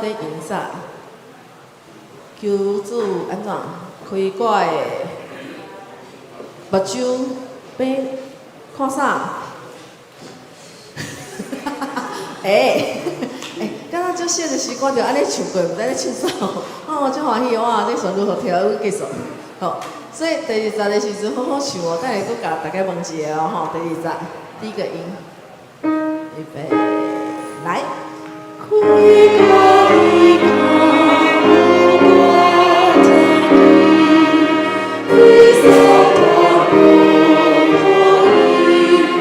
咧吟啥？求主按怎開我的目睭，欲看啥？欸欸，敢若足細的時歌就按呢唱過，毋知咧唱啥。哦，足歡喜哇！這旋律予聽予繼續。好，所以第二節的時陣好好唱哦。等下閣共大家問一下哦，吼，第二節第一個音，預備，來。開我耳孔，予我聽見，耶穌大報應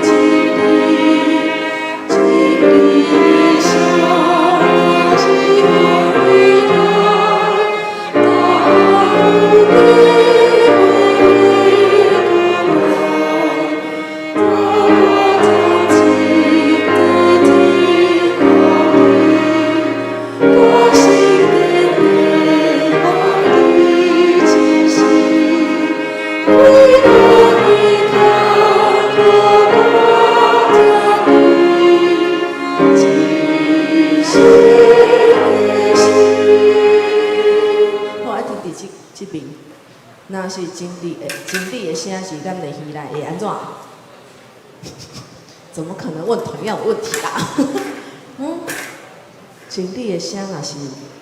真理，真理的聲若是予回來，大富貴袂過來，大我聽真的天國裡，我心的盼望你真實，開我耳孔，予我聽見，真實的心。好，愛聽佇這這邊，若是真理的真理的聲是咱的耳內會按怎？怎麼可能問同樣的問題啦？嗯，真理的聲若是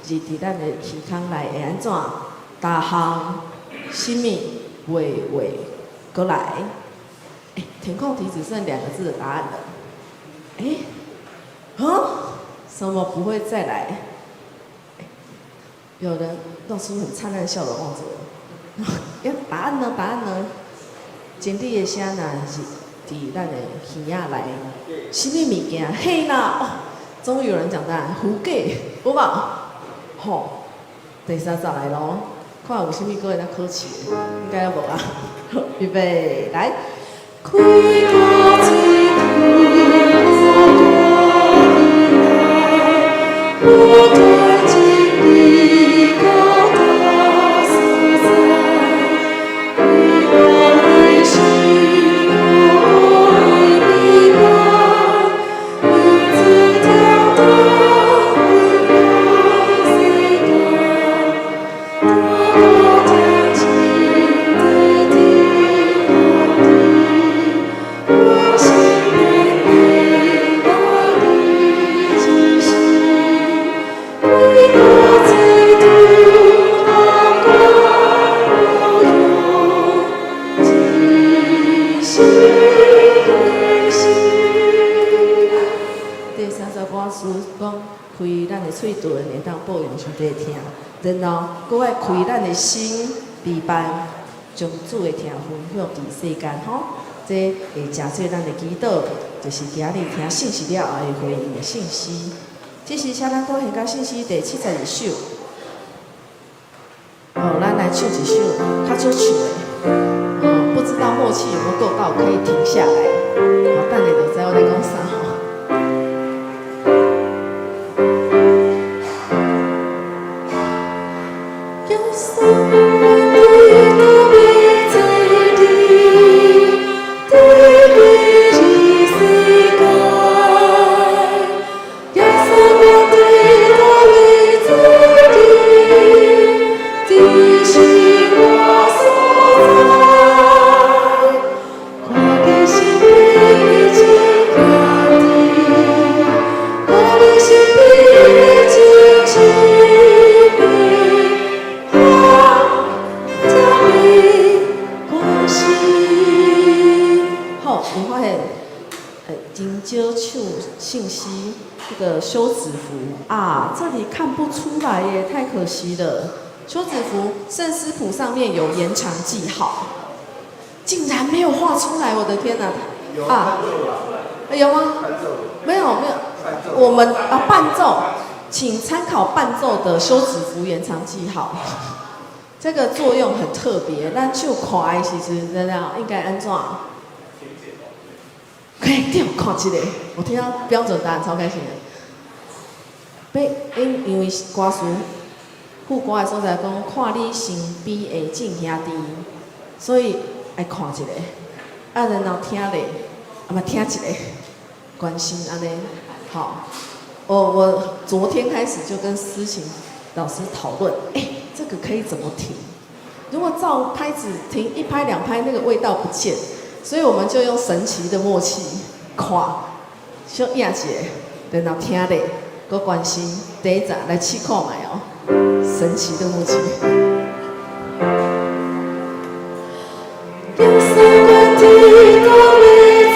入佇咱的耳孔內會按怎？逐項啥物話話過來？欸，填空題只剩兩個字的答案了。欸，啊？什麼不會再來？欸，有人露出很燦爛的笑容望着我。欸，答案呢？答案呢？真理的聲若是佇咱的耳仔內，啥物物件？嘿啦！哦，終於有人講答案，胡假，有無？吼，第三節來咯，看有啥物歌會當考試的，應該無啊。預備，來。開我嘴唇，予我耳，不斷真理到達所在，開我的心，予我的明白，因此聽到溫柔世界，大我聽真的天國裡，我心的盼望你真實，開我嘴唇，予我保佑真實的心。第三首歌詞講開咱的喙唇會當報應上帝的疼，然後閣愛開咱的心，禮拜將主的疼分享佇世間吼。這會成做咱的祈禱，就是今日聽信息了後會回應的信息。這時請咱閣現甲信息第72首。哦，咱來唱一首較少唱的。哦，不知道默契有沒有夠到，可以停下來。好，等下就知我咧講啥吼。耶穌對大衛在地，地位是世界。耶穌對大衛在地，這是我所在。看見身邊的真兄弟，看你身邊的真親密，啊，甜蜜關係。好，有發現，真少唱聖詩這個休止符啊，這裡看不出來耶，太可惜了。休止符聖詩譜上面有延長記號，竟然沒有畫出來，我的天哪！啊，有嗎？沒有沒有，我們啊伴奏，請參考伴奏的休止符延長記號，這個作用很特別。咱唱快的時陣，怎樣應該按怎？可以對，看一個，我聽到標準答案超開心的。因為歌詞副歌的所在講，看你身邊的眾兄弟，所以愛看一個，啊，然後聽咧，啊嘛聽一個，關心按呢，吼。我昨天開始就跟思琴老師討論，哎，這個可以怎麼停？如果照拍子停一拍兩拍，那個味道不見，所以我們就用神奇的默契，看，小亞姐，然後聽咧，閣關心，第一集來試看覓哦，神奇的默契。耶穌決定當為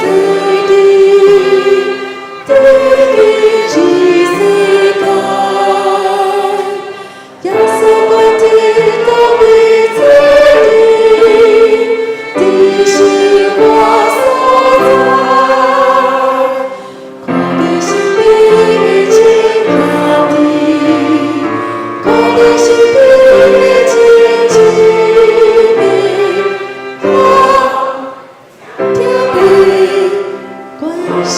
自己，得救世界。耶穌決定當為自己，佇生活所在，看你身邊的親兄弟，看你身邊的親姊妹，我疼你關心。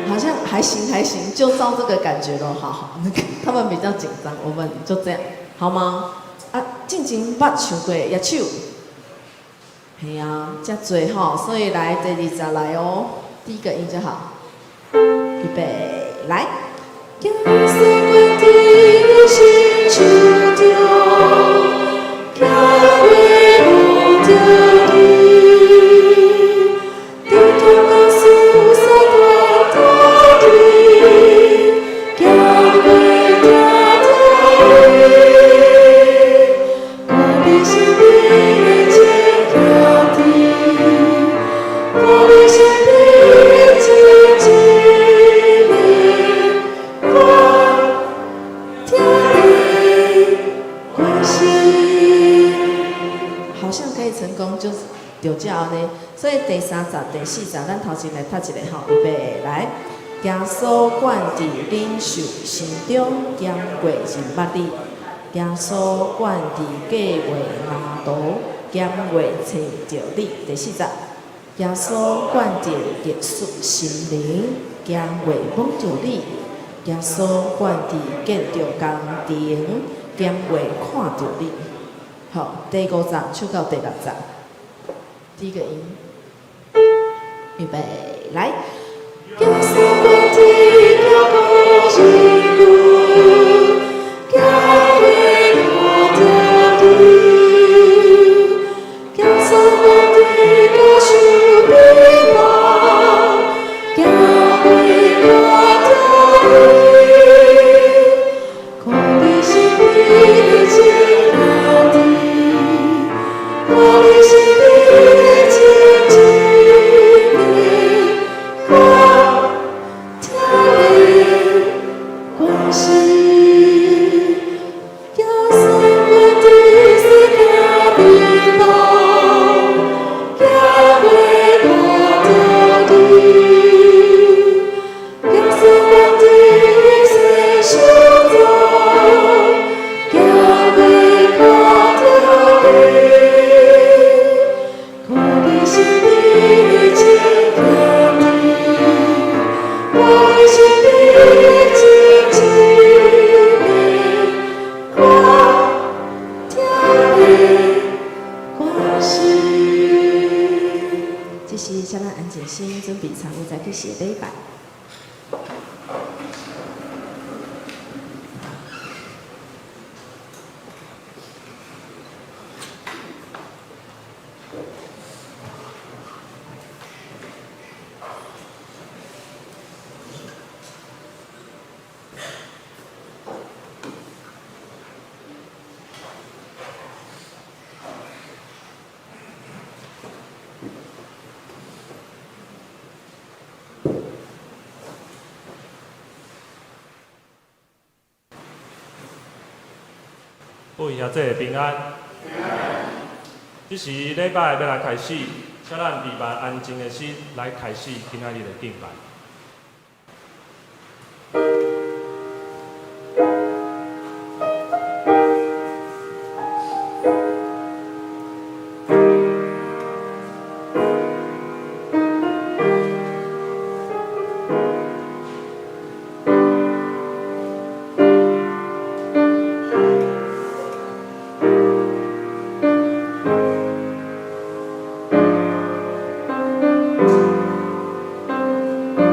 好像還行還行，就照這個感覺咯。好好，那個他們比較緊張，我們就這樣，好嗎？啊，進前捌唱過野手，係啊，遮濟吼，所以來第二集來哦，第一個音就好，預備來。耶穌決定心手中，行過摸著你，佇痛苦思索大土地，行過聽著你，看你身邊的親兄弟，看你身邊的親姊妹，我疼你關心。好像可以成功，就是就這按呢。所以第三集、第四集，咱頭前來讀一個吼，預備來。耶穌懸佇忍受心中，行過認捌你；耶穌懸佇計劃藍圖，行過揣著你。第四集，耶穌懸佇藝術心靈，行過摸著你；耶穌懸佇建築工程，行過看著你。好，第五集唱到第六集，第一個音，預備來。耶穌懸佇行過認行過看著你，耶穌懸佇藝術美夢，行過看著你，看你身邊的親兄弟，看你身邊的親姊妹，我疼你關心。耶穌懸佇世界美夢，行過看著你，耶穌懸佇世手中，行過看著你，看你身邊的親兄弟，看你身邊的親姊妹，我疼你關心。這時，請咱安靜心，準備參與再去謝禮拜。各位兄弟平安。這時禮拜欲來開始，請咱備辦安靜的心來開始今仔日的敬拜。耶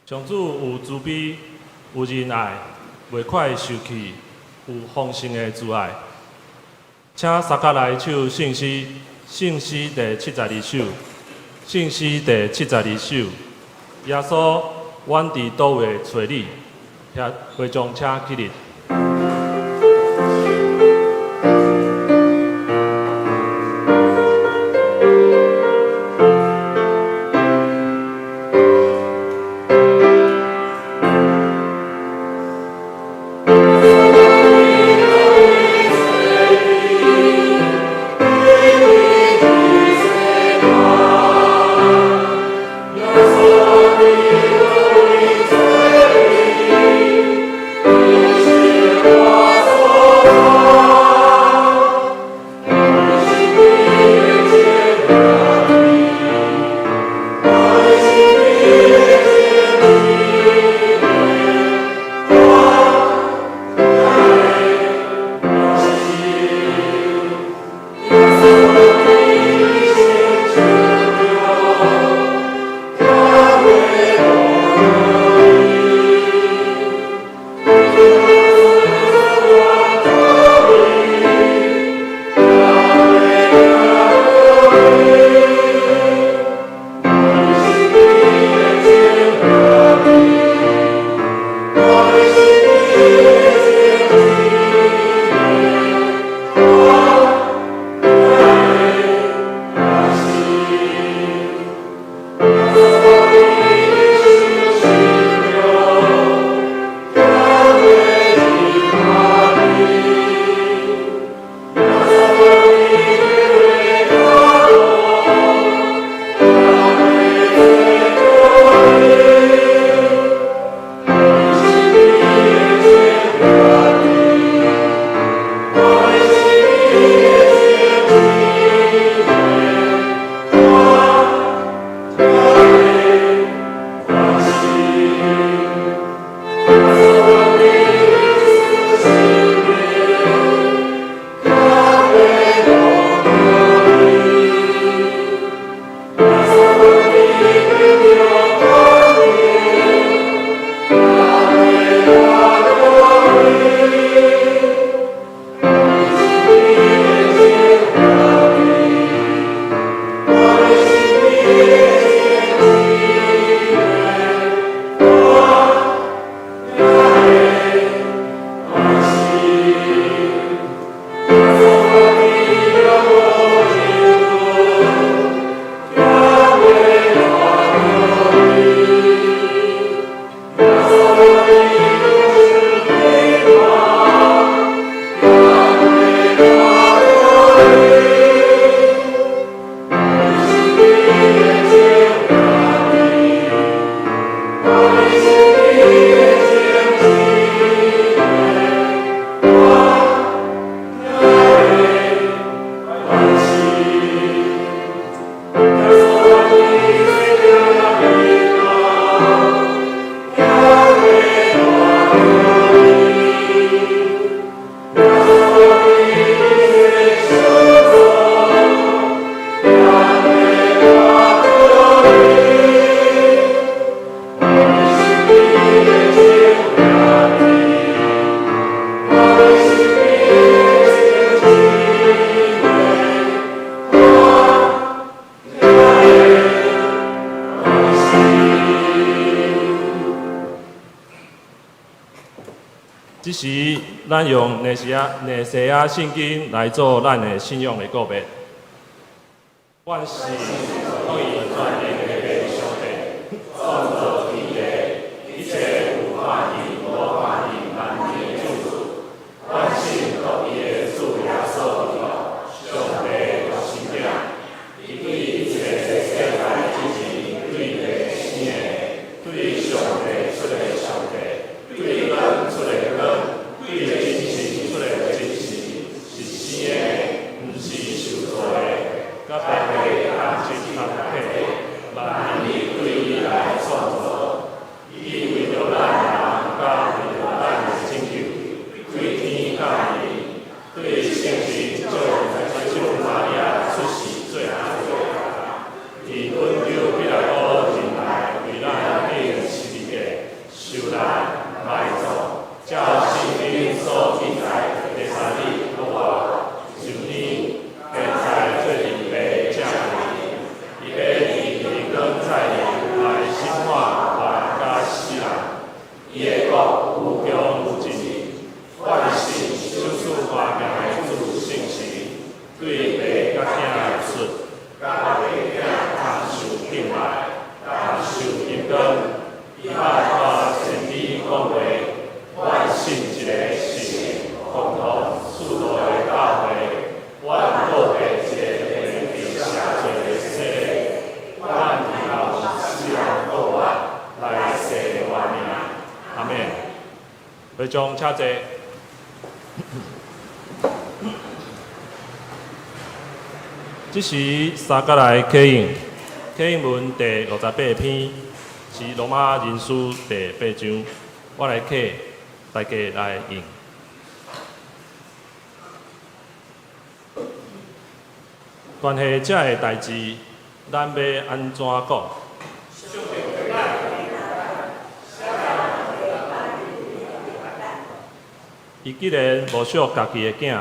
上主有慈悲，有仁愛，袂快受氣，有豐盛的慈愛。請相佮來唱聖詩，聖詩第72首，聖詩第72首。耶穌，阮佇佗位揣你？遐會眾請起立。這時，咱用尼西亞聖經來做咱的信仰的告白。阮信獨一全能的上帝，創造天地，一切有看見無看見萬物的救主。阮信獨一的主耶穌基督，上帝的獨生子，伊對一切世代之前對地生的，對上帝出的上帝，對光出的光，對真神出的真神，是生的，毋是受造的，佮父同一会眾請坐。這時三角來啟應，啟應文第58篇，是羅馬人書第八章。我來啟，大家來應。關係這个代誌，咱欲按怎講？伊既然無惜家己的囝，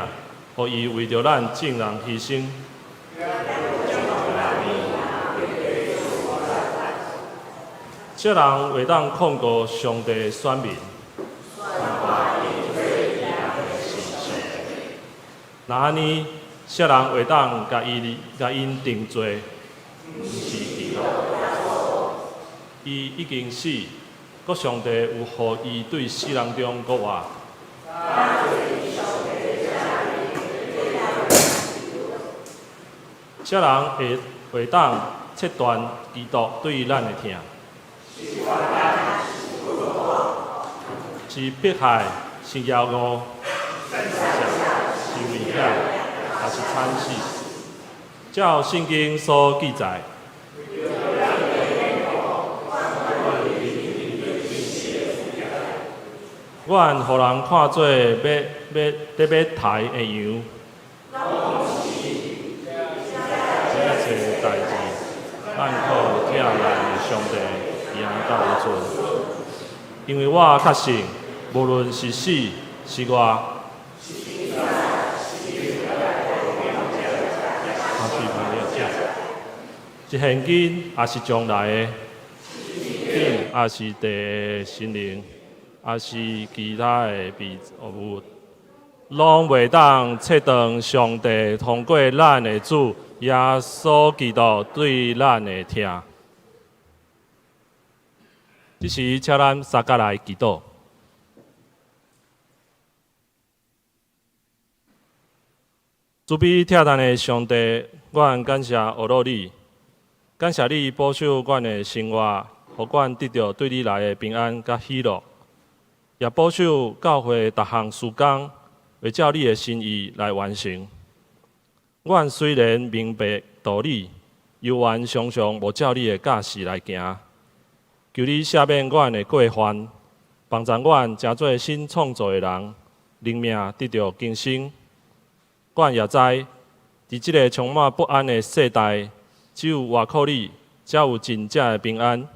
予伊為著咱眾人犧牲。啥人會當控告上帝的選民？若按呢，啥人會當共伊共𪜶定罪？毋是基督，伊已經死，閣上帝有予伊對死人中閣活。啥人會會當切斷基督對咱的疼？是迫害，是飢餓，是危險，抑是慘死？照聖經所記載，阮予人看做欲欲咧欲刣的羊。這一切代誌，咱靠疼咱的上帝，贏甲有盡。因為我確信，無論是死是活，還是朋友，是現今，抑是將來的，抑是地的神靈，抑是其他的被造物，攏袂當切斷上帝通過咱的主耶穌基督對咱的疼。這時，請咱三角來祈禱。慈悲疼咱的上帝，阮感謝阿羅你，感謝你保守阮的生活，予阮得著對你來的平安佮喜樂，也保守教會逐項事工，會照你的心意來完成。阮雖然明白道理，猶原常常無照你的教示來行。求你赦免阮的過犯，幫助阮成做新創造的人，靈命得著更新。阮也知，佇這个充滿不安的世代，只有倚靠你，才有真正的平安。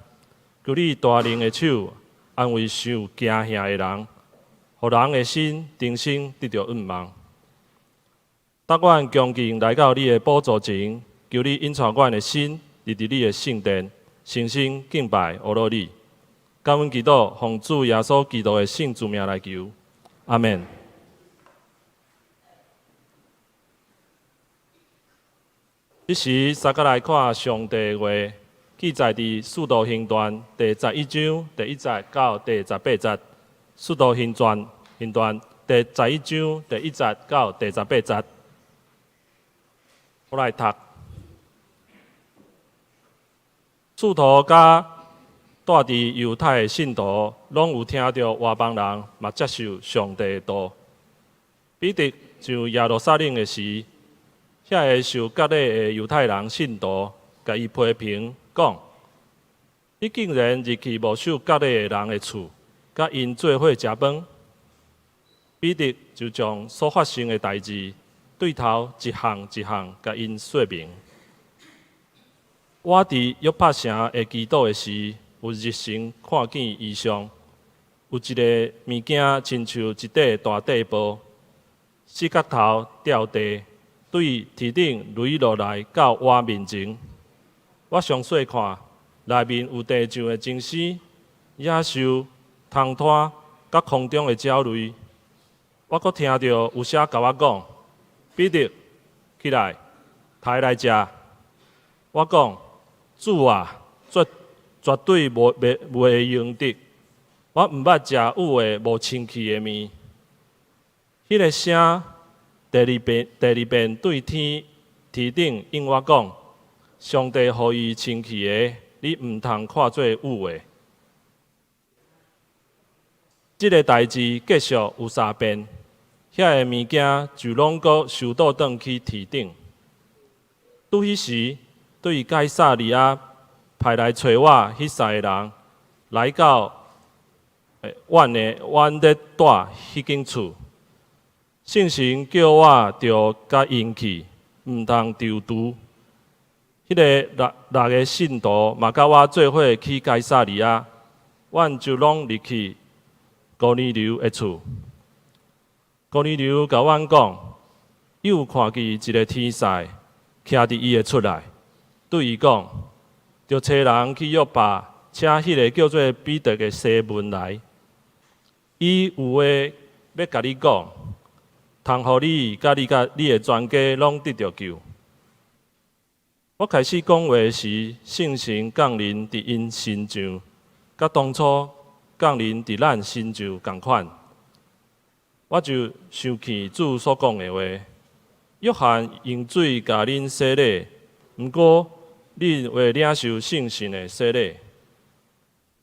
求你大能的手安慰受驚嚇的人，予人的心重新得著盼望。當阮恭敬來到你的寶座前，求你引帶阮的心，入佇你的聖殿，誠心敬拜阿羅你。感恩祈禱，奉主耶穌基督的聖主名來求，阿們。這時，三角來看上帝話，記載佇《使徒行傳》第11章第1節到第18節，《使徒行傳》行傳第十一章第一節到第十八節，我來讀。使徒佮住佇猶太的信徒，攏有聽著外邦人嘛接受上帝的道。彼得上耶路撒冷的時，遐个受割禮的猶太人信徒，共伊批評講：你竟然入去無受割禮的人的厝，佮𪜶做伙食飯。彼得就將所發生的代誌，對頭一項一項共𪜶說明。我佇約帕城的祈禱的時，有日神看見異象，有一个物件親像一塊大塊布，四角頭吊地，對天頂落落來到我面前。我詳細看，內面有地上的精獅、野獸、蟲豸，佮空中的鳥類。我閣聽著有聲共我講：彼得，起來，刣來食。我講：主啊，絕絕對無袂袂用得。我毋捌食有的無清氣的物。彼个聲第二遍，第二遍對天天頂應我講：上帝予伊清氣的，你毋通看做有的。這个代誌繼續有三遍，遐个物件就攏閣收倒轉去提頂。拄彼時，對該撒利亞派來揣我彼三个人來到阮的阮咧蹛彼間厝，聖神叫我著佮𪜶去，毋通躊躇。彼个六六个信徒嘛佮我做伙去該撒利亞，阮就攏入去哥尼流的厝。哥尼流共阮講，伊有看見一个天使徛佇伊的厝內，對伊講，著差人去約帕，請彼个叫做彼得的西門來。伊有話欲共你講，通予你佮你佮你的全家攏得著救。我開始講話時，聖神降臨佇𪜶身上，佮當初降臨佇咱身上仝款。我就想起主所講的話：約翰用水共恁洗禮，毋過恁會領受聖神的洗禮。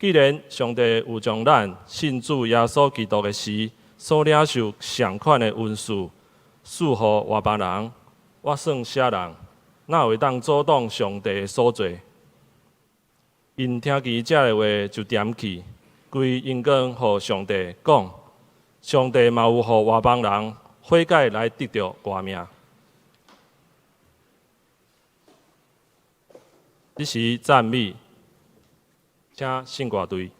既然上帝有將咱信主耶穌基督的時所領受仝款的恩賜，賜予外邦人，我算啥人？哪會當阻擋上帝的所做？𪜶聽見這个話就恬去，歸榮光予上帝，講上帝嘛有予外邦人悔改來得著活命。這是讚美，請聖歌隊。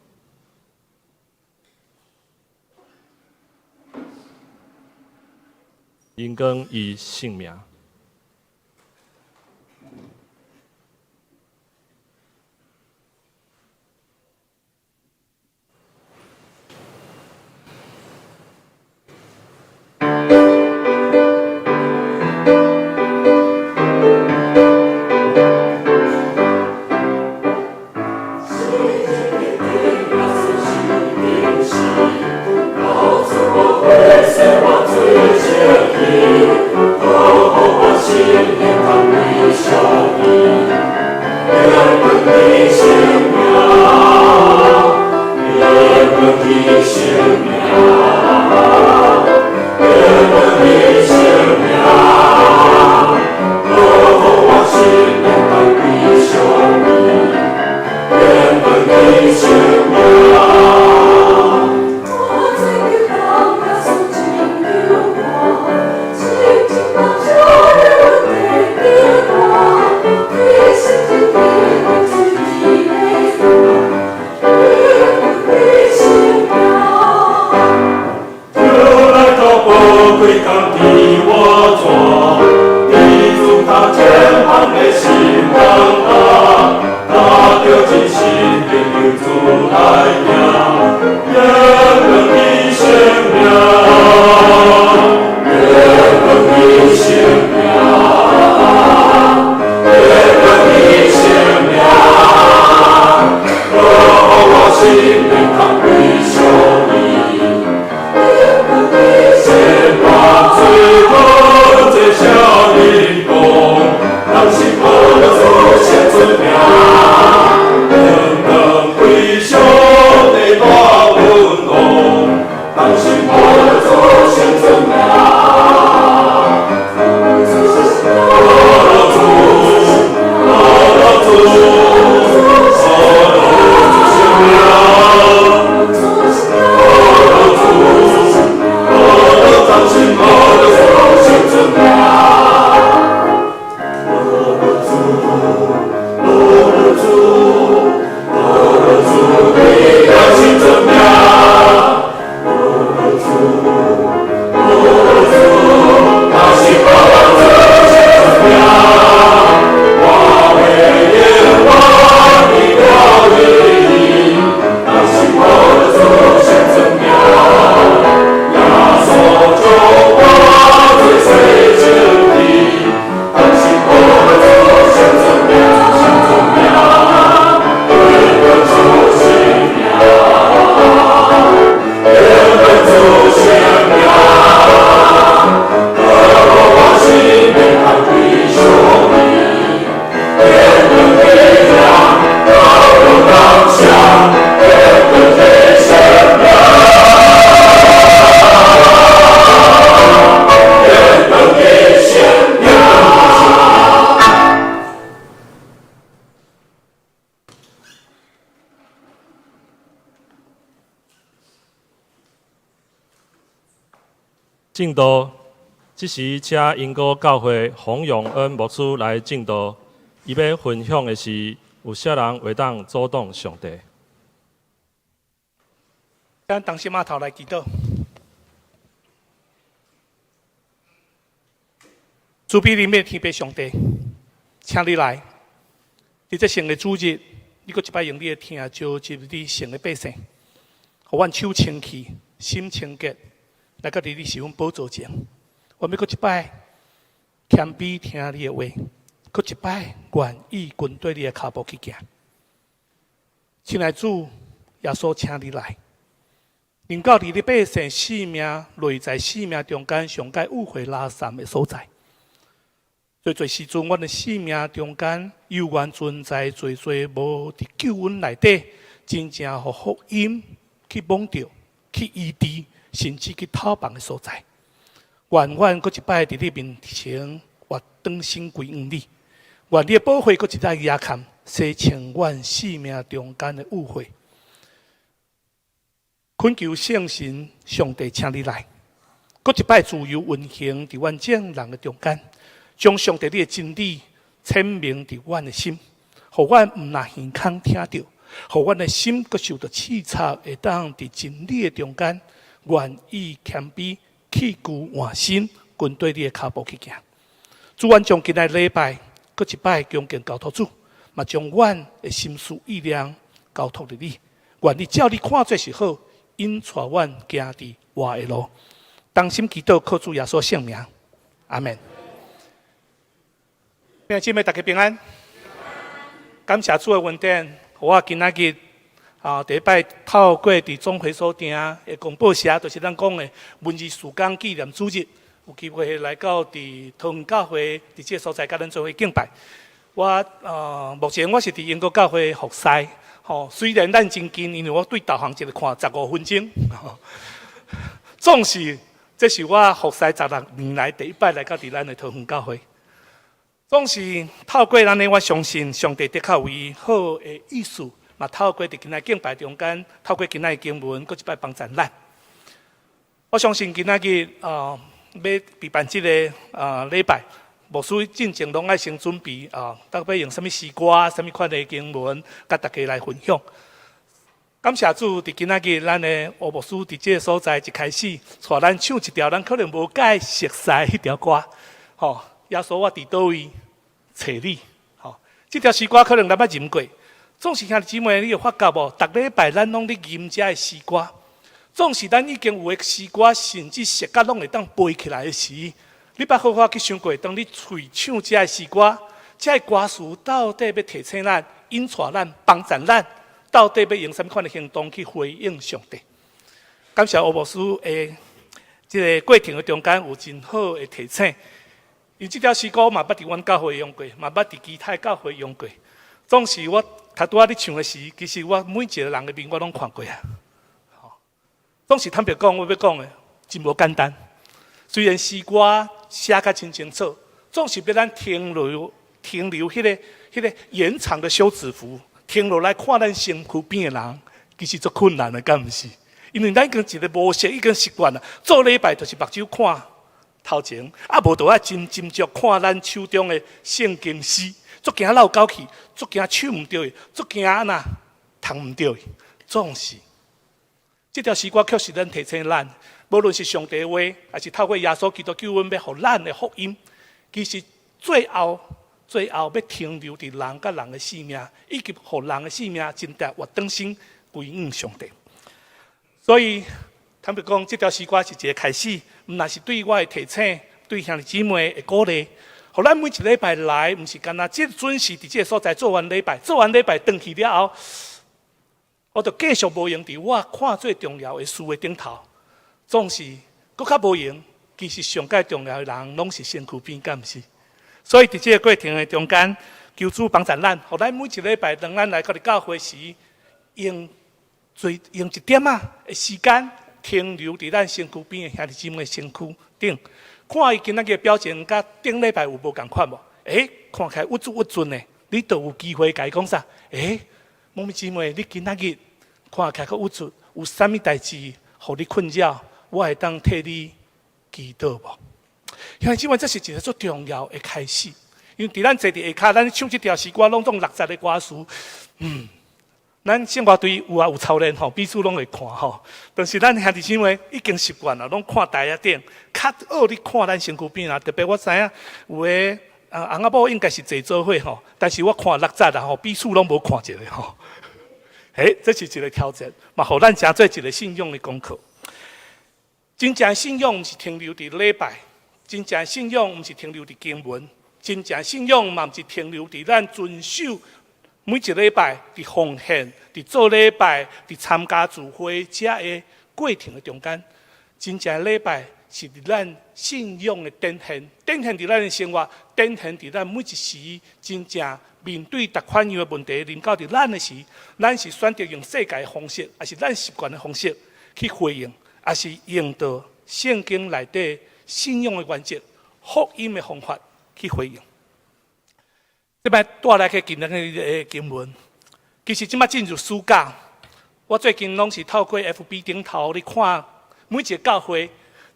榮光伊聖名。證道，這時請鶯歌教會洪永恩牧師來證道，伊欲分享的是有啥人會當阻擋上帝。咱同心嘜頭來祈禱。慈悲憐憫天父上帝，請你來，佇這聖的主日，你閣一擺用你的疼召集你聖的百姓，予阮手清氣，心清潔，來到佇你施恩寶座前。我欲閣一擺謙卑聽你的話，閣一擺願意跟綴你的跤步去行。親愛主耶穌，請你來，臨到佇你百姓性命內在性命中間上蓋誤會拉散的所在。濟濟時陣，阮的性命中間猶原存在濟濟無佇救恩內底，真正予福音去摸著、去醫治，甚至去透放的所在。願阮閣一擺佇你面前活轉身歸向你，願你的寶血閣一擺壓看，洗清阮性命中間的污穢。懇求聖神上帝，請你來，閣一擺自由運行佇阮眾人的中間。將上帝你的真理顯明佇阮的心，予阮毋但耳孔聽著，予阮的心閣受著刺插，會當佇真理的中間，願意謙卑棄舊換新，跟綴你的跤步去行。主，阮將今仔禮拜閣一擺恭敬交託主，嘛將阮的心思意念交託予你，願你照你看做是好，引帶阮行佇活的路。同心祈禱，靠主耶穌聖名，阿門。兄弟姊妹，大家平安。感謝主的恩典，予我今仔日啊，第一擺透過佇總會所埕的公報社，就是咱講的文字事工紀念主日，有機會來到佇桃園教會佇這个所在，佮咱做伙敬拜。我目前我是佇鶯歌教會服侍，吼，雖然咱真近，因為我對導航一个看15分鐘，總是這是我服侍16年來第一擺來到佇咱的桃園教會。總是透過咱呢，我相信上帝的確有伊好的意思，嘛透過佇今仔敬拜中間，透過今仔的經文，閣一擺幫助咱。我相信今仔日啊，欲備辦這个啊禮拜，牧師進前攏愛先準備啊，到底用啥物詩歌、啥物款的經文，佮大家來分享。感謝主，佇今仔日咱的吳牧師佇這个所在一開始，帶咱唱一條咱可能無介熟悉彼條歌，吼。耶穌，我佇佗位揣你，吼！這條詩歌可能咱捌吟過，總是兄弟姊妹，你有發覺無？逐禮拜咱攏咧吟這个詩歌，總是咱已經有的詩歌，甚至熟甲攏會當背起來的時，你捌好好去想過，當你喙唱這个詩歌，這个歌詞到底欲提醒咱、引帶咱、幫助咱，到底欲用啥物款的行動去回應上帝？感謝吳牧師的這个過程的中間有真好的提醒。因這條詩歌嘛捌佇阮教會用過，嘛捌佇其他教會用過。總是我頭拄仔咧唱的時，其實我每一個人的面我攏看過啊。總是坦白講，我欲講的真無簡單。雖然詩歌寫甲真清楚，總是欲咱停留停留彼个延長的休止符，停落來看咱身軀邊的人，其實足困難的，敢毋是？因為咱已經一個模式已經習慣啦，做禮拜就是目睭看頭前，啊，無就愛真斟酌看咱手中的聖經詩，足驚落狗去，足驚手毋著伊，足驚按怎讀毋著伊，總是這條詩歌確實咱提醒咱，無論是上帝話，還是透過耶穌基督救恩欲予咱的福音，其實最後最後欲停留佇人佮人的性命，以及予人的性命真正活轉身歸向上帝。所以坦白講，這條詩歌是一個開始，毋但是對我的提醒，對兄弟姊妹的鼓勵。予咱每一禮拜來，毋是干焦這準時佇這个所在做完禮拜，做完禮拜轉去了後，我就繼續無閒佇我看最重要的事的頂頭，總是閣較無閒。其實上蓋重要的人，攏是身軀邊，敢毋是？所以佇這個過程的中間，求主幫助咱，予咱每一禮拜當咱來到佇教會時，用做用一點仔的時間停留佇咱身軀邊的兄弟姊妹身軀頂，看伊今仔日表情，佮頂禮拜有無仝款無？欸，看起來鬱卒鬱卒的，你就有機會共伊講啥？欸，某某姊妹，你今仔日看起來較鬱卒，有啥物代誌予你困擾？我會當替你祈禱無？兄弟姊妹，這是一个足重要的開始。因為佇咱坐佇下跤，咱唱這條詩歌，攏總六節的歌詞，咱聖樂隊有啊有操練吼，彼此攏會看吼。但是咱兄弟姊妹已經習慣啦，攏看台仔頂，較學咧看咱身軀邊啦。特別我知影有的啊，翁仔某應該是坐做伙吼，但是我看六節啦吼，彼此攏無看一个吼。欸，這是一个挑戰，嘛，予咱成做一个信仰的功課。真正信仰毋是停留佇禮拜，真正信仰毋是停留佇經文，真正信仰嘛毋是停留佇咱遵守每一禮拜佇奉獻、佇做禮拜、佇參加聚會這个過程的中間。真正禮拜是佇咱信仰的展現，展現佇咱的生活，展現佇咱每一時真正面對逐款樣的問題，臨到佇咱的時，咱是選擇用世界的方式，抑是咱習慣的方式去回應，抑是用著聖經內底信仰的原則、福音的方法去回應。這擺帶來去今日的經文，其實這擺進入暑假，我最近攏是透過 FB 頂頭咧看每一个教會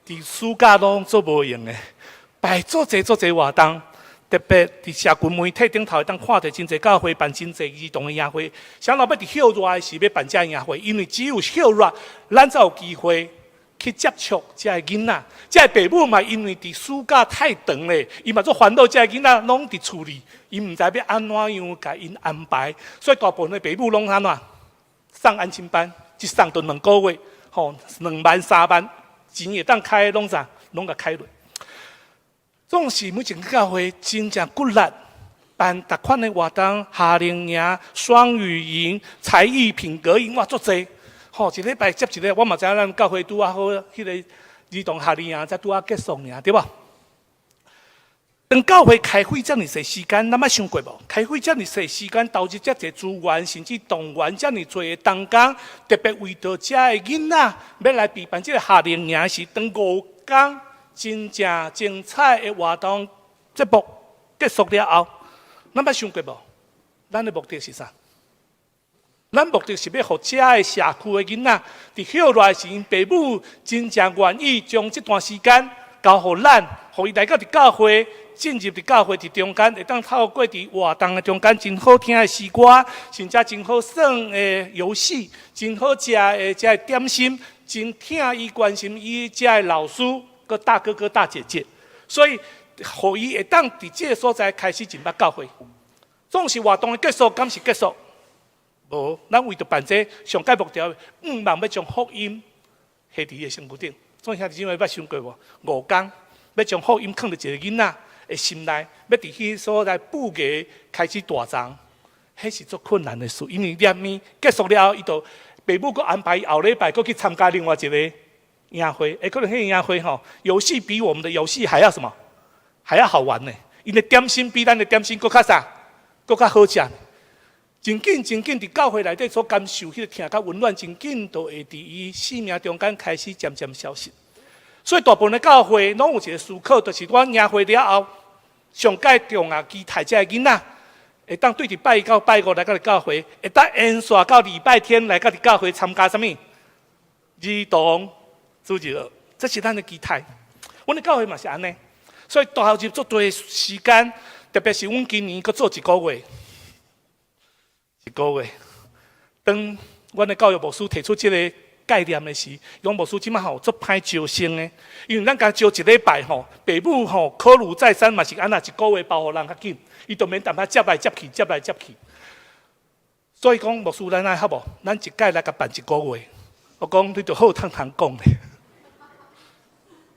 佇暑假攏足無閒的，擺足濟足濟活動。特別佇社群媒體頂頭會當看著真濟教會辦真濟兒童的營會，啥人欲佇歇熱的時欲辦這營會，因為只有歇熱，咱才有機會去接觸這个囡仔。這个爸母嘛，因為佇暑假太長咧，伊嘛足煩惱，這个囡仔攏佇厝裡，伊毋知欲按怎樣共𪜶安排，所以大部分的爸母攏按怎送安親班，一送就2個月，吼，2萬3萬，錢會當開攏啥，攏共開落。總是每一个教會真正骨力辦逐款的活動，夏令營、雙語營、才藝品格營，哇，足濟！吼，一禮拜接一个，我嘛知影咱教會拄仔好，彼个兒童夏令營才拄仔結束爾，對無？當教會開費遮爾濟時間，咱捌想過無？開費遮爾濟時間，投入遮濟資源，甚至動員遮爾濟的同工，特別為著遮的囡仔欲來備辦這个夏令營時，當5工真正精彩的活動節目結束了後，咱捌想過無？咱的目的是啥？咱目的是欲予遮的社區的囡仔，佇歇熱的時，𪜶爸母真正願意將這段時間交予咱，予伊來到佇教會，進入佇教會佇中間，會當透過佇活動的中間，真好聽的詩歌，甚至真好耍的遊戲，真好食的遮的點心，真疼伊關心伊遮的老師。閣大哥哥大姐姐，所以予伊會當佇這个所在開始進入教會。總是活動的結束，敢是結束？無，咱為著辦這个，上蓋目標，望欲將福音下佇伊的身軀頂。總兄弟姊妹捌想過無？5工欲將福音囥佇一个囡仔的心內，欲佇彼个所在布藝開始大欉，彼是足困難的事。因為連物結束了後，伊就爸母閣安排後禮拜閣去參加另外一个營會，欸，可能彼个營會吼，遊戲比我們的遊戲還要什麼？還要好玩呢。𪜶的點心比咱的點心閣較啥？閣較好食。真緊真緊，佇教會內底所感受彼个疼佮溫暖，真緊就會佇伊生命中間開始漸漸消失。所以大部分的教會攏有一個思考，就是阮營會了後，上蓋重要期待這个囡仔，會當對佇拜一到拜五來到佇教會，會當延續到禮拜天來到佇教會參加啥物？兒童主日學，這是咱的期待。阮的教會嘛是按呢，所以投入足濟時間，特別是阮今年閣做一個月，一個月。當阮的教育牧師提出這个概念的時，伊講牧師這擺吼足歹招生的，因為咱共招一禮拜吼，爸母吼考慮再三嘛是按怎一個月包予人較緊，伊就免淡薄接來接去，接來接去。所以講牧師咱按呢好無？咱一屆來共辦一個月。我講你著好通通講咧。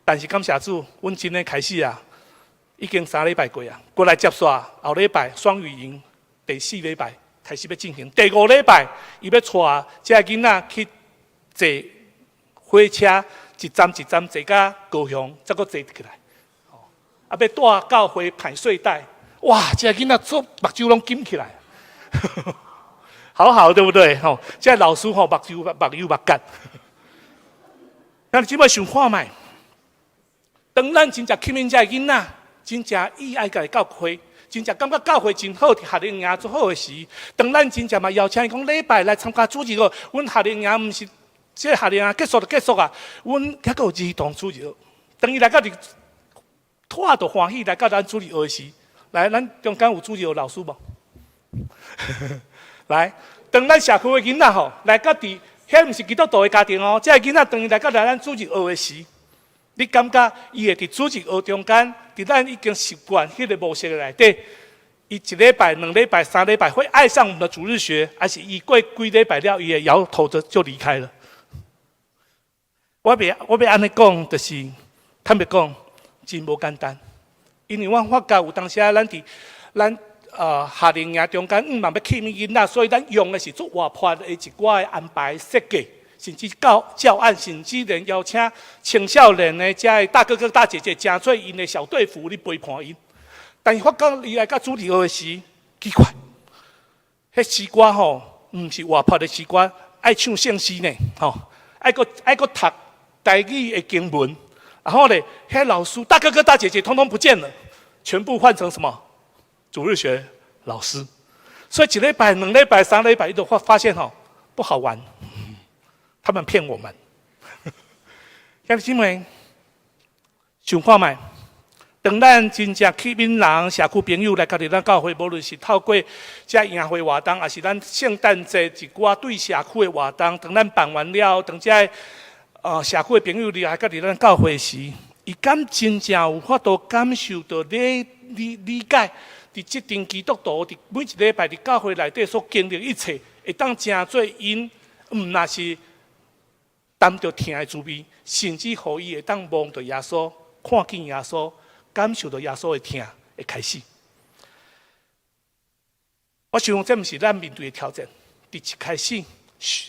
但是感謝主，阮真的開始啊，已經3禮拜過啊，過來接煞後禮拜雙語營第四禮拜開始欲進行，第五禮拜伊欲帶這个囡仔去坐火車，一站一站坐到高雄，才閣坐起來。啊，欲帶教會排睡袋，哇！這个囡仔足目睭攏金起來，好好對不對？吼，這个老師吼目睭目有目結。咱這擺想看覓？當咱真正吸引這个囡仔，真正意愛共教會，真正感覺教會真好，夏令營足好的時，當咱真正嘛邀請伊講禮拜來參加主日學，阮夏令營毋是這個夏令營結束就結束啊，阮猶閣有兒童主日學，當伊來到佇拖著歡喜來到咱主日學時，來，咱中間有主日學老師無？來，當咱社區的囡仔吼來到佇，遐毋是基督徒的家庭哦，這个囡仔當伊來到來咱主日學的時，你感覺伊會佇主日學中間，佇咱已經習慣彼個模式的內底，伊一禮拜、兩禮拜、三禮拜會愛上我們的主日學，還是伊過幾禮拜了，伊會搖頭就離開了？我欲按呢講，就是坦白講，真無簡單。因為我發覺有當時啊，咱佇咱夏令營中間，毋嘛欲吸引囡仔，所以咱用的是足活潑的一寡的安排設計，甚至教案，甚至連邀請青少年的遮的大哥哥大姐姐，成做𪜶的小隊服咧陪伴𪜶。但是發覺伊來到主日學的時，奇怪，彼詩歌吼，毋是活潑的詩歌，愛唱聖詩呢，吼，愛閣讀台語的經文，然後咧，彼老師大哥哥大姐姐統統不見了，全部換成什麼？主日學老師。所以一禮拜、兩禮拜、三禮拜，伊就發現吼不好玩，他們騙我們。兄弟姊妹，想看覓？當咱真正吸引人、社區朋友來加入咱教會，無論是透過這營會活動，抑是咱聖誕節一寡對社區的活動，當咱辦完了，當這社區的朋友來加入咱教會時，伊敢真正有法度感受到你理解，佇這陣基督徒佇每一禮拜佇教會內底所經歷一切，會當成做𪜶毋若是擔著疼的滋味，甚至予伊會當望著耶穌，看見耶穌，感受到耶穌的疼的開始。我想這毋是咱面對的挑戰。佇一開始，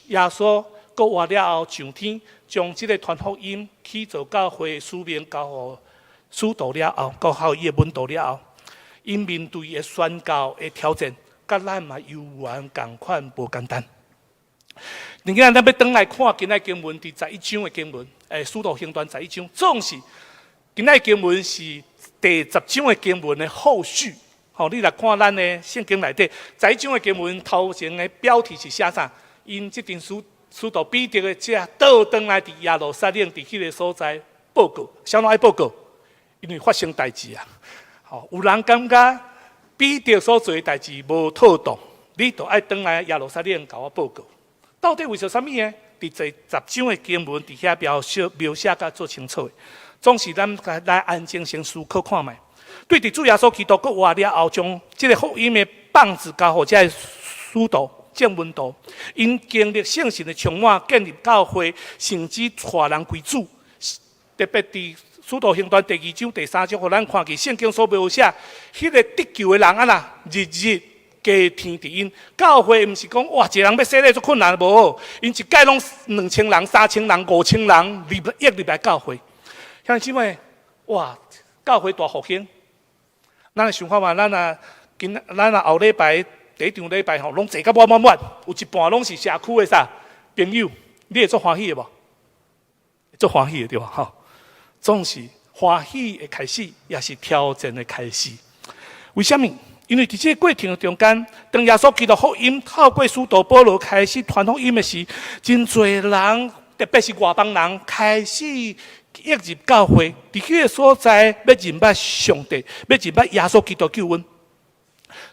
耶穌復活了後上天，將這個傳福音去做教會使命交予使徒了後，交予伊的門徒了後，𪜶面對的宣教的挑戰，佮咱嘛猶原仝款無簡單。今仔咱欲轉來看今仔經文，佇十一章的經文，使徒行傳十一章，總是今仔經文是第十章的經文的後續。吼，你來看咱的聖經內底，十一章的經文頭前的標題是寫啥？𪜶這陣使徒彼得的這倒轉來佇耶路撒冷佇彼个所在報告，啥物愛報告？因為發生代誌啊！吼，有人感覺彼得所做的代誌無妥當，你就愛轉來耶路撒冷共我報告。到底為著啥物呢？佇第十章的經文佇遐描寫甲足清楚的。總是咱來安靜先思考看覓。對佇主耶穌基督復活了後，將這个福音的棒子交予這个使徒、眾門徒，𪜶經歷聖神的充滿，建立教會，甚至帶人歸主。特別佇使徒行傳第二章、第三章，予咱看見聖經所描寫，彼个得救的人啊啦，日日加添佇𪜶教會，毋是講哇，一个人欲洗禮足困難無？𪜶一屆攏2000人、3000人、5000人入來教會。兄弟姊妹，哇，教會大復興。咱來想看覓，咱若後禮拜第一場禮拜吼，攏坐甲滿滿滿，有一半攏是社區的啥朋友，你會足歡喜的無？足歡喜的對無？吼，總是歡喜的開始，也是挑戰的開始。為啥物？因為佇這個過程中間，當耶穌基督福音透過使徒保羅開始傳福音的時，真濟人，特別是外邦人，開始湧入教會，佇彼个所在欲認捌上帝，欲認捌耶穌基督救恩。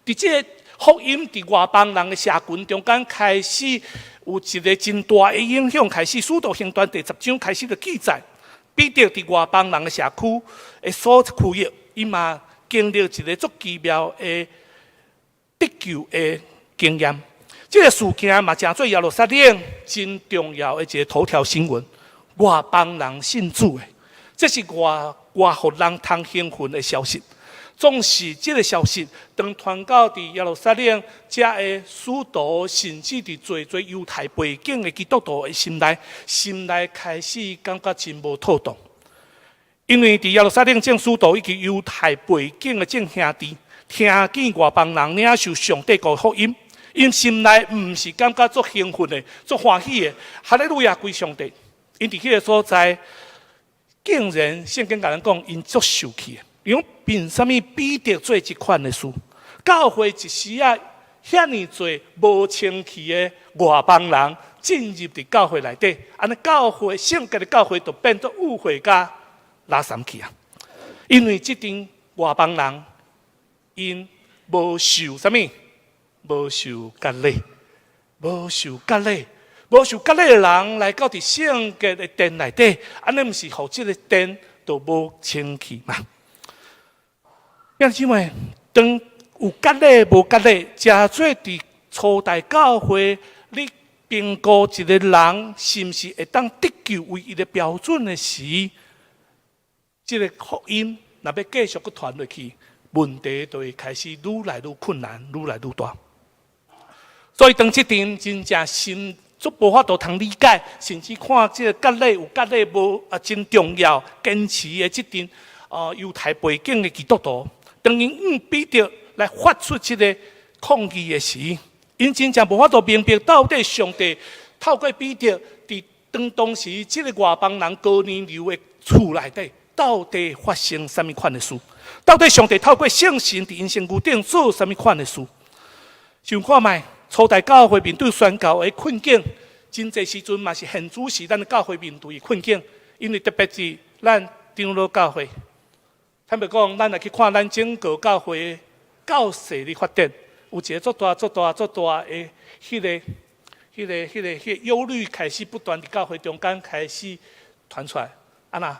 佇這個福音佇外邦人的社群中間開始有一個真大的影響，開始使徒行傳第十章開始就記載，彼得佇外邦人的社區的所區域，伊嘛經歷一個足奇妙的得救的經驗。這個事件嘛，成做耶路撒冷真重要的一個頭條新聞。外邦人信主的，這是外國人通興奮的消息。總是這個消息，當傳到佇耶路撒冷，遮的使徒，甚至佇濟濟猶太背景的基督徒的心內，心內開始感覺真無妥當。因為佇耶路撒冷眾使徒以及猶太背景的眾兄弟，聽見外邦人領受上帝國福音，𪜶心內毋是感覺足興奮的、足歡喜的，哈利路亞歸上帝。𪜶佇彼个所在，竟然聖經共咱講，𪜶足受氣的。伊講憑啥物彼得做這款的事？教會一時仔遐爾濟無清氣的外邦人進入佇教會內底，按呢教會聖潔的教會就變做污穢佮垃圾去啊！因為這陣外邦人𪜶無受啥物，無受割禮，無受割禮，無受割禮的人來到佇聖潔的殿內底，按呢毋是予這个殿都無清氣嗎？兄弟姊妹，當有割禮無割禮，誠做佇初代教會，你評估一个人是毋是會當得救唯一的標準的時，這个福音若欲繼續閣傳落去，問題就會開始愈來愈困難，愈來愈大。所以當這陣真正心足無法度通理解，甚至看這个割禮有割禮無啊，真重要，堅持的這陣猶太背景的基督徒，當𪜶向彼得來發出這个抗議的時，𪜶真正無法度明白到底上帝透過彼得佇當當時這个外邦人哥尼流的厝內底，到底發生啥物款的事？到底上帝透過聖神佇𪜶身軀頂做啥物款的事？想看覓，初代教會面對宣教的困境，真濟時陣嘛是現主時咱的教會面對的困境，因為特別是咱長老教會，坦白講，咱來去看咱整個教會教勢的發展，有一个足大、足大、足大的彼個憂慮開始不斷佇教會中間開始傳出來，啊若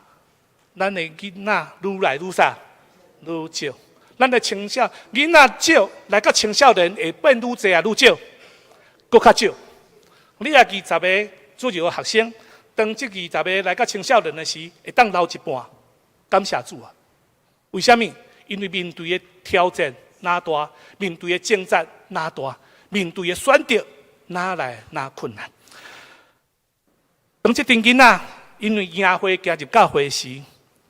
咱的囡仔愈來愈啥，愈少。咱的囡仔少，來到青少年會變愈濟啊，愈少，閣較少。你若二十个主日學學生，當這二十个來到青少年的時，會當留一半，感謝主啊！為啥物？因為面對的挑戰若大，面對的掙扎若大，面對的選擇若來若困難。當這陣囡仔因為營會加入教會時，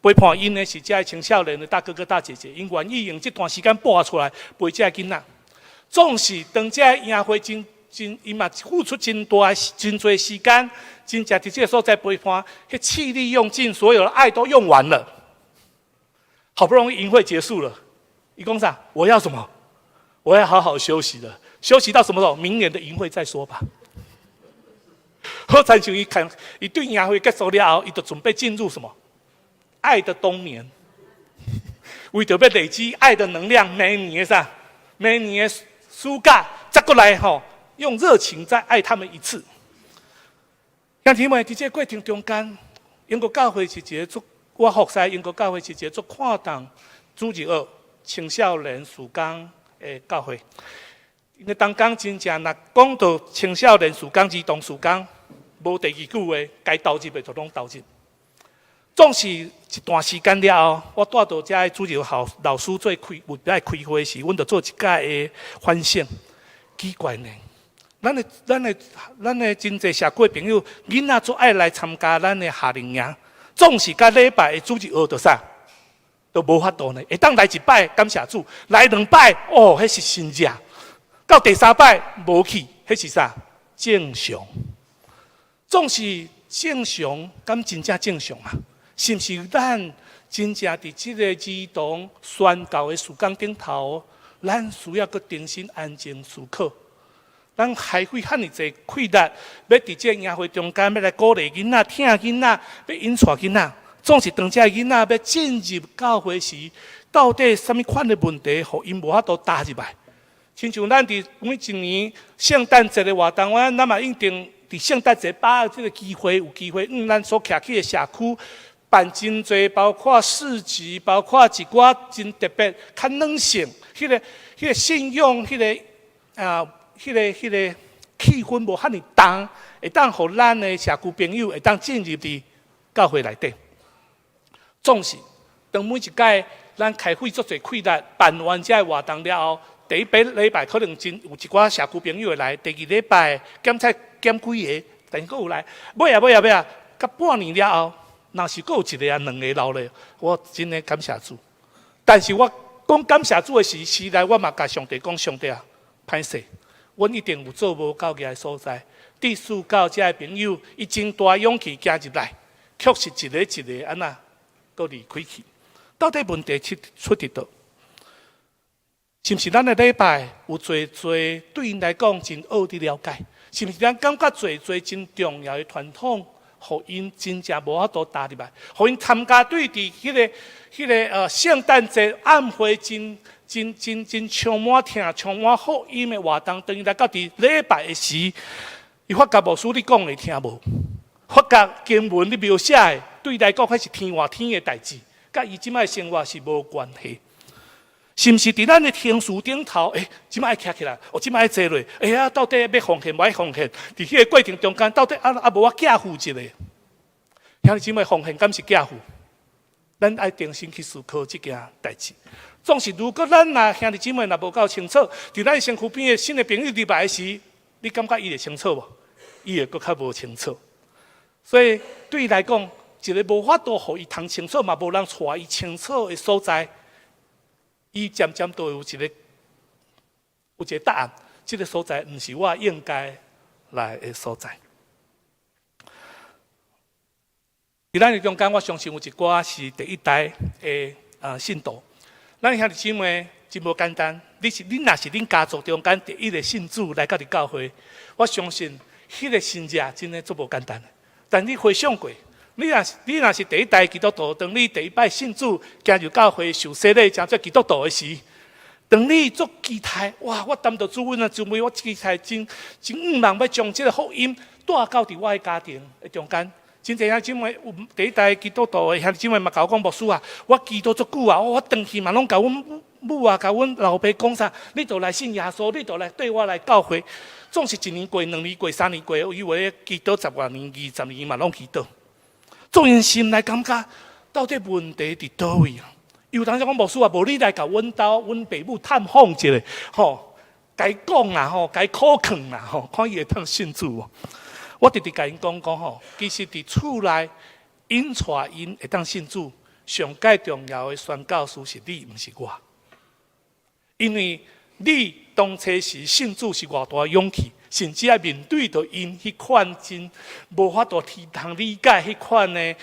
陪伴𪜶的是這个青少年的大哥哥大姐姐，𪜶願意用這段時間撥出來陪這个囡仔。總是當這个營會真真，伊嘛付出真大、真濟時間，真正佇這个所在陪伴，彼氣力用盡，所有的愛都用完了。好不容易營會結束了，伊講啥？我要什麼？我要好好休息了。休息到什麼時候？明年的營會再說吧。好親像伊看，伊對營會結束了後，伊就準備進入什麼？愛的冬眠，為著欲累積愛的能量，明年的啥？明年的暑假再過來吼，用熱情再愛他們一次。兄弟們，佇這個過程中間，英國教會是一个足，我服侍英國教會是一个足看重主日學青少年事工的教會。因為當講真正，若講到青少年事工、兒童事工，無第二句話，該投入的就攏投入。總是一段時間了後，我帶著遮主日學老師做開有愛開會時，阮就做一擺的反省。奇怪呢，咱的真濟社區朋友，囡仔足愛來參加咱的夏令營，總是佮禮拜的主日學就啥，都無法度呢。會當來一擺，感謝主；來兩擺，哦，彼是神跡。到第三擺無去，彼是啥？正常。總是正常，敢真正正常啊？是毋是咱真正佇這个兒童宣教的事工頂頭，咱需要閣重新安靜思考？咱開費遐爾濟氣力，欲佇這個營會中間，欲來鼓勵囡仔、疼囡仔，欲引帶囡仔，總是當這个囡仔欲進入教會時，到底啥物款的問題，予𪜶無法度踏入來？親像咱佇每一年聖誕節的活動，咱嘛一定佇聖誕節把握這个機會，有機會，咱所徛起的社區辦真濟，包括市集，包括一寡真特別、較軟性，彼個信仰，彼個氣氛無遐爾重，會當予咱的社區朋友會當進入佇教會內底。總是當每一擺咱開費足濟氣力辦完這个活動了後，第一擺禮拜可能真有一寡社區朋友會來，第二禮拜檢測減幾個，但是閣有來，尾仔尾仔尾仔，到半年了後，若是閣有一个啊兩个留咧，我真的感謝主。但是我講感謝主的時，時來我嘛共上帝講，上帝啊，歹勢，阮一定有做無夠額的所在。致使到這个朋友，伊真大勇氣行入來，卻是一个一个按怎，閣離開去。到底問題出佇佗？是毋是咱的禮拜有濟濟對𪜶來講真奧的了解？是毋是咱感覺濟濟真重要的傳統，予𪜶真正無法度踏入來，予𪜶參加對佇彼個聖誕節暗會真真真真充滿疼、充滿福音的活動，當伊來到佇禮拜的時，伊發覺牧師你講的聽無，發覺經文你描寫的，對伊來講，彼是天外天的代誌，佮伊這擺生活是無關係。是毋是佇咱的程序頂頭？欸，這擺愛徛起來，哦，這擺愛坐落，欸呀，到底欲奉獻無愛奉獻？佇彼個過程中間，到底啊啊無我寄付一下？兄弟姊妹，奉獻敢是寄付？咱愛重新去思考這件代誌。總是如果咱若兄弟姊妹若無夠清楚，佇咱身軀邊的新的朋友入來時，你感覺伊會清楚無？伊會閣較無清楚。所以對伊來講，一个無法度予伊通清楚，嘛無人帶伊清楚的所在。伊漸漸都有一個答案，這个所在毋是我應該來的所在。佇咱的中間，我相信有一寡是第一代的信徒。咱兄弟姊妹真無簡單。你若是恁家族中間第一个信主來到佇教會，我相信彼个身價真的足無簡單。但你回想過，你若是第一代基督徒，當你第一擺信主，行入教會受洗禮，成做基督徒的時，當你足期待，哇！我擔著主恩啊，主妹，我期待真真向望欲將這个福音帶到佇我的家庭的中間。真濟兄姊妹有第一代基督徒的兄弟姊妹嘛，共我講牧師啊，我祈禱足久啊，我轉去嘛攏共阮母啊，共阮老爸講啥，你著來信耶穌，你著來綴我來教會。總是一年過，兩年過，三年過，以為祈禱十外年、二十年嘛攏祈禱。總𪜶心內感覺到底問題佇佗位啊？有當時講牧師啊，無你來共阮兜、阮爸母探訪一下，吼，共伊講啦，吼，共伊苦勸啦，吼，看伊會當信主無？我直直共𪜶講講吼，其實佇厝內𪜶帶𪜶會當信主，上蓋重要的宣教師是你，毋是我。因為你當初時信主是偌大勇氣，甚至愛面對著𪜶彼款真無法度去通理解彼款的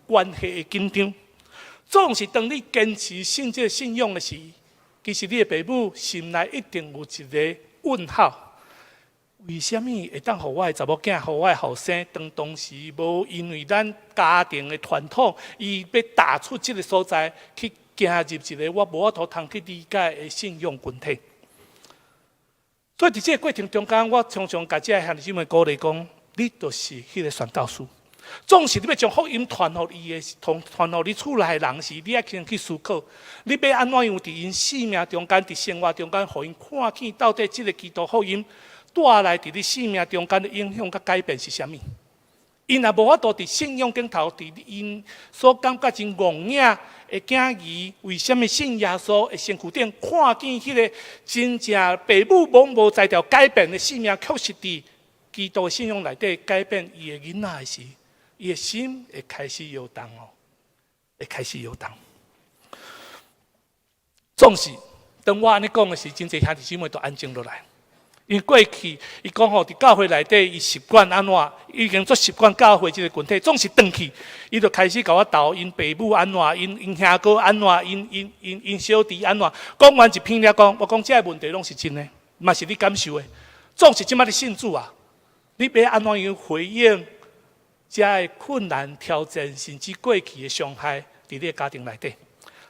關係的緊張。總是當你堅持信這个信仰的時，其實你的爸母心內一定有一个問號。為啥物會當予我的查某囝，予我的後生，當當時無因為咱家庭的傳統，伊欲踏出這个所在，去行入一个我無法度通去理解的信仰群體。所以佇這个過程中間，我常常共這个兄弟姊妹鼓勵講，你就是彼个宣教師。總是你欲將福音傳予伊的，傳傳予你厝內的人時，你愛先去思考，你欲按怎樣佇𪜶生命中間，佇生活中間，予𪜶看見到底這个基督福音帶來佇你生命中間的影響佮改變是啥物？𪜶若無法度佇信仰頂頭，佇𪜶所感覺真戇影的囝兒，為啥物信耶穌的身軀頂，看見彼个真正爸母攏無才調改變的生命，確實佇基督的信仰內底改變伊的囡仔的時，伊的心會開始搖動哦，會開始搖動。總是當我按呢講的時，真濟兄弟姊妹都安靜落來。因為過去伊講吼，佇教會內底，伊習慣按怎，已經足習慣教會這个群體，總是轉去，伊就開始共我投𪜶爸母按怎，𪜶兄哥按怎，𪜶小弟按怎。講完一篇了講，我講這个問題攏是真的，嘛是你感受的。總是這擺你信主啊，你欲按怎樣回應這个困難挑戰，甚至過去的傷害，佇你的家庭內底，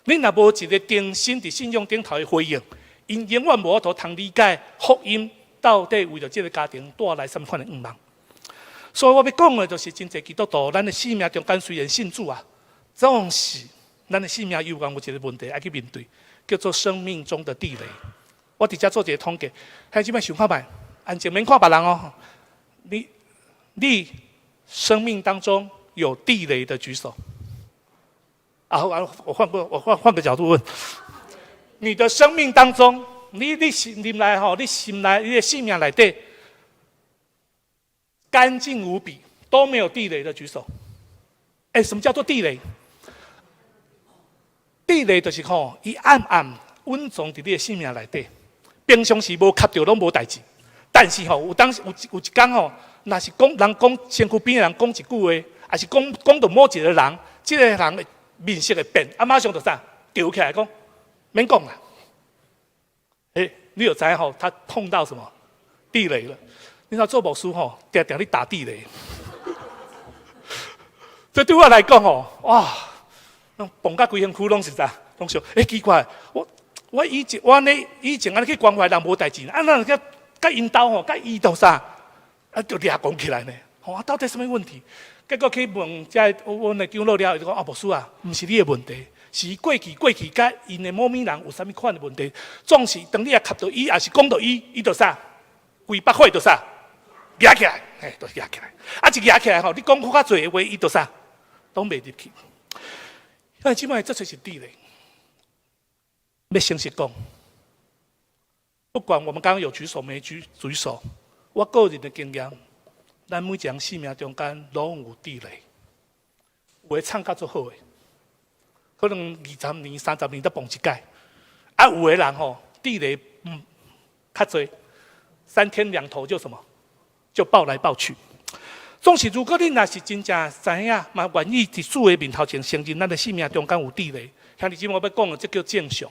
你若無一个重新佇信仰頂頭的回應，𪜶永遠無法度通理解福音到底為著這个家庭帶來啥物款的向望。所以我欲講的，就是真濟基督徒，咱的生命中間雖然信主啊，總是咱的生命猶原有一个問題愛去面對，叫做生命中的地雷。我佇遮做一个統計，兄姊妹想看覓，安靜免看別人哦。你生命當中有地雷的舉手。啊，我換個角度問，你的生命當中，你心內吼，你心內你的生命內底乾淨無比，都沒有地雷的舉手。欸，什麼叫做地雷？地雷就是吼，伊暗暗隱藏佇你的生命內底，平常時無磕著攏無代誌，但是吼，有當時有一工吼，若是講人講身軀邊的人講一句話，抑是講講著某一个人，這个人的面色會變，啊，馬上就啥，趒起來講，免講啦。欸，你有知吼？他碰到什麼地雷了？你知道做牧師吼，定定咧打地雷。這對我來講哦，哇，攏磅甲規身軀攏是啥？攏想，欸，奇怪，我呢以前按呢去關懷人無代誌，啊，咱佮佮𪜶兜吼，佮伊都啥，啊，就掠狂起來呢。吼，啊，到底啥物問題？結果去問這阮的長老了後，就講啊，牧師啊，毋是你的問題，是過去佮𪜶的某物人有啥物款的問題，總是當你也磕著伊，抑是講著伊，伊就啥，規腹火就啥，夯起來，嘿，就夯起來。啊，一夯起來吼，你講較濟的話，伊就啥，攏袂入去。但這擺這就是地雷。欲誠實講，不管我們剛剛有舉手沒舉手，我個人的經驗，咱每一個人生命中間攏有地雷，有的藏甲足好的，可能20年、30年才磅一擺。啊，有的人吼，地雷較濟，三天兩頭就什麼，就爆來爆去。總是，如果你若是真正知影，嘛願意佇主的面頭前承認咱的生命中間有地雷，兄弟姊妹，我欲講的，這叫正常。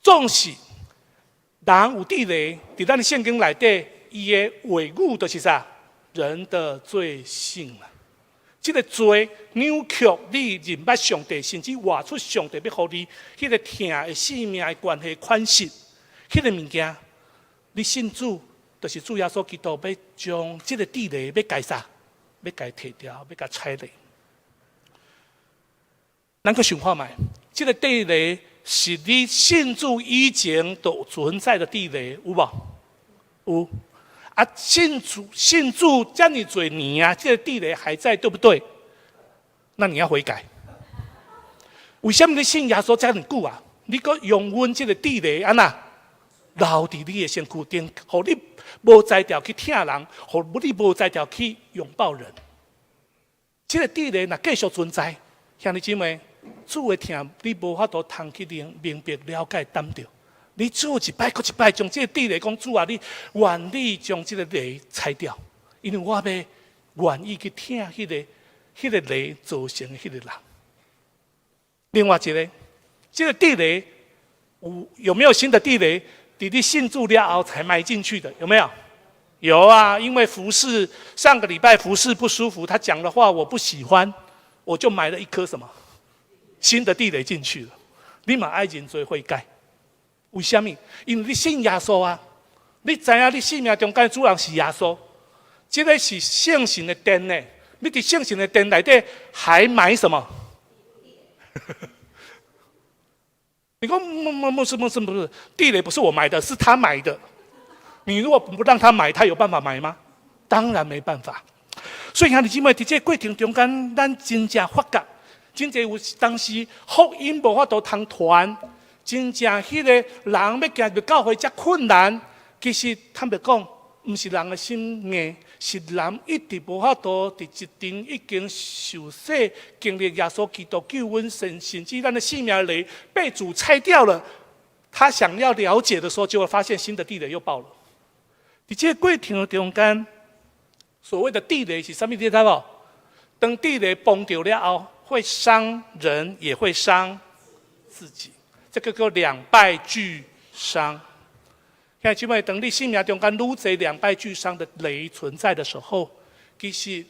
總是人有地雷，佇咱的聖經內底，伊的話語就是啥？人的罪性啊！這個罪扭曲你認捌上帝，甚至活出上帝欲予你彼個疼的生命的關係款式，彼個物件，你信主，就是主耶穌基督欲將這個地雷欲共啥？欲共提掉，欲共拆落。咱閣想看覓，這個地雷是你信主以前就存在的地雷，有無？有。啊，信主這麼濟年啊，這個地雷還在，對不對？那你要悔改。為什麼你信耶穌這麼久啊？你閣容忍這個地雷按怎留佇你的身軀頂，予你無才調去疼人，予你無才調去擁抱人。這個地雷若繼續存在，兄弟姊妹，主的疼你無法度通去明白了解擔著。你只有一擺閣一擺將這個地雷講，主啊，你願意將這個雷拆掉，因為我欲願意去疼彼個雷造成的彼個人。另外一個，這個地雷有沒有新的地雷？佇你信主了後才埋進去的，有沒有？有啊，因為服侍上個禮拜服侍不舒服，他講的話我不喜歡，我就埋了一顆什麼新的地雷進去了。你嘛愛認罪悔改。為什麼？因為你信耶穌啊，你知影你生命中間主人是耶穌，這個是聖神的殿呢。你佇聖神的殿內底還埋什麼？你講不是不是不是，地雷不是我埋的，是他埋的。你如果不讓他埋，他有辦法埋嗎？當然沒辦法。所以兄弟姊妹，佇這個過程中間，咱真正發覺，真濟有當時福音無法度通傳。真正彼個人欲行入教會遮困難，其實坦白講，毋是人的心硬，是人一直無法度佇一陣已經受洗、經歷耶穌基督救恩，甚至咱的生命雷被主拆掉了，他想要了解的時候，就會發現新的地雷又爆了。佇這個過程中間，所謂的地雷是啥物？你知無？當地雷崩著了後，會傷人，也會傷自己。這個叫兩敗俱傷。兄弟姊妹，當你生命中間愈濟兩敗俱傷的雷存在的時候，其實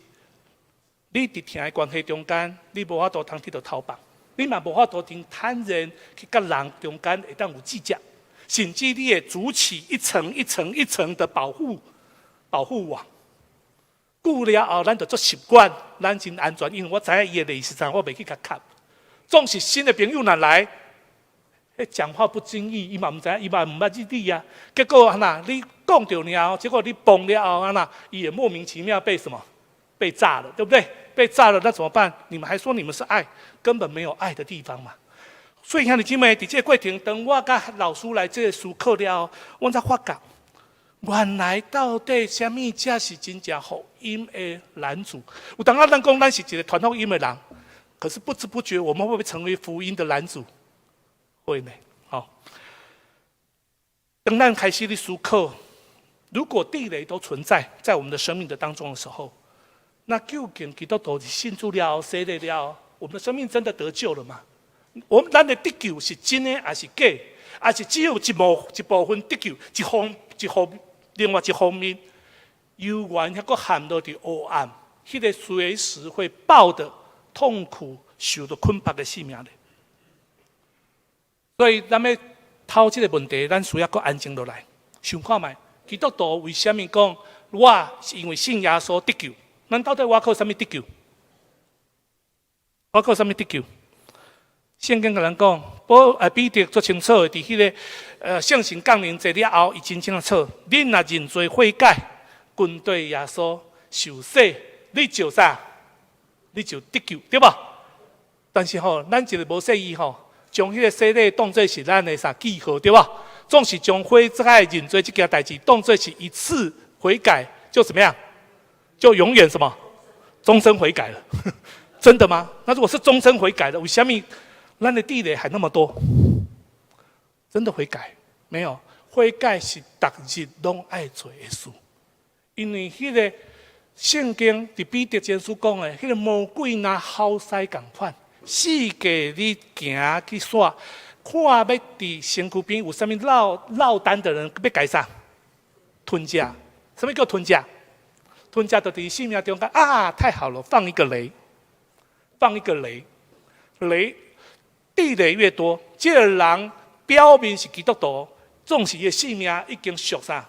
你佇疼的關係中間，你無法度通得著頭放，你嘛無法度通坦然去佮人中間會當有計較，甚至你會築起一層一層一層的保護網。久了後，咱就足習慣，咱真安全，因為我知影伊的雷是啥，我袂去共磕。總是新的朋友若來，彼講話不經意，伊嘛毋知影，伊嘛毋捌你啊。結果按怎，你講著了，結果你崩了後按怎，伊也莫名其妙被什麼？被炸了，對不對？被炸了，那怎麼辦？你們還說你們是愛，根本沒有愛的地方嘛。所以兄弟姊妹，佇這個過程，當我佮老師來這個思考了後，我才發覺，原來到底啥物才是真正福音的攔阻？有當仔咱講咱是一個傳福音的人，可是不知不覺，我們會不會成為福音的攔阻？會呢。好，當咱開始咧思考，如果地雷都存在在我們的生命的當中的時候，那究竟基督徒信主了後、洗禮了後，我們的生命真的得救了嗎？我們咱的得救是真的還是假？還是只有一部分得救，一方另外一方面，猶原猶閣陷落佇黑暗，彼个隨時會爆的痛苦、受著捆縛的性命咧。所以，咱欲討這个問題，咱需要閣安靜落來，想看覓。基督徒為啥物講我是因為信耶穌得救？咱到底我靠啥物得救？我靠啥物得救？聖經共咱講，保啊彼得足清楚的，佇彼个聖神降臨濟了後，伊真清楚，恁若認罪悔改，跟隨耶穌受洗，你就啥？你就得救，對無？但是吼，咱一个無細意吼，將彼个洗禮當做是咱的啥記號，對無？總是將悔改認罪這件代誌當做是一次悔改就怎麼樣？就永遠什麼？終身悔改了？真的嗎？那如果是終身悔改的，為啥物咱的地雷還那麼多？真的悔改沒有？悔改是逐日攏愛做的事，因為彼个聖經佇彼得前書講的，彼个魔鬼若吼獅仝款，四界咧行去煞。看欲佇身軀邊有啥物落落單的人，欲共伊啥？吞食？啥物叫吞食？吞食就佇生命中間啊！太好了，放一個雷，放一個雷，雷地雷越多，這個人表面是基督徒，總是伊的性命已經屬啥？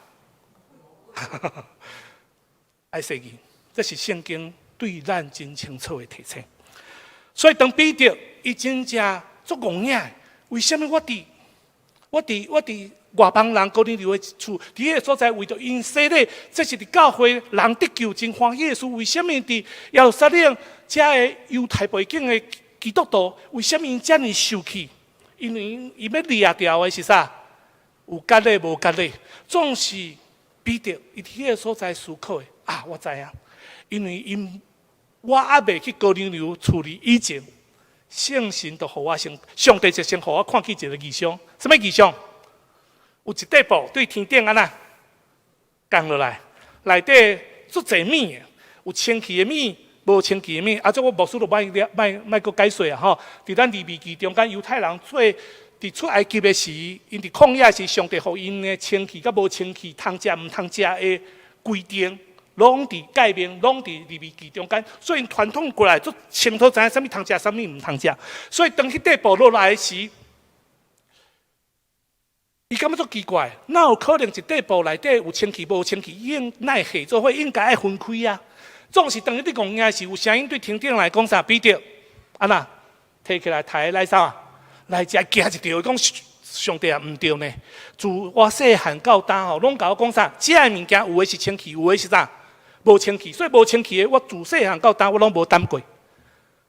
愛洗去，這是聖經對咱真清楚的提醒。所以當彼得伊真正足戇影。為啥物我佇外邦人哥尼流的厝，佇彼个所在為著𪜶洗禮，這是佇教會人得救真歡喜的事。為啥物佇耶路撒冷遮个猶太背景的基督徒，為啥物𪜶遮爾受氣？因為伊欲掠掉的是啥？有割禮無割禮，總是彼得伊佇彼个所在思考的啊！我知影，因為𪜶我猶未去哥尼流厝裡以前，聖神就予我先，上帝就先予我看見一个異象，啥物異象？有一塊布對天頂按呢降落來，內底足濟物的，有清氣的物，無清氣的物。啊，這我牧師就莫莫莫閣解說啊吼。佇咱利未記中間，猶太人做佇出埃及的時，𪜶佇曠野時，上帝予𪜶的清氣佮無清氣，通食毋通食的規定，攏佇誡命，攏佇利未記中間，所以傳統過來足清楚知影啥物通食，啥物毋通食。所以當彼塊布落來時，伊感覺足奇怪，哪有可能一塊布內底有清氣無清氣？應哪會做伙應該愛分開啊？總是當伊咧戇影時，有聲音對天頂來講啥？彼得，按怎提起來抬來啥？來食驚一跳，伊講上帝啊，毋對呢！自我細漢到大吼，攏共我講啥？這个物件有的是清氣，有的是啥？無清氣，所以無清氣的，我自細漢到大我攏無擔過。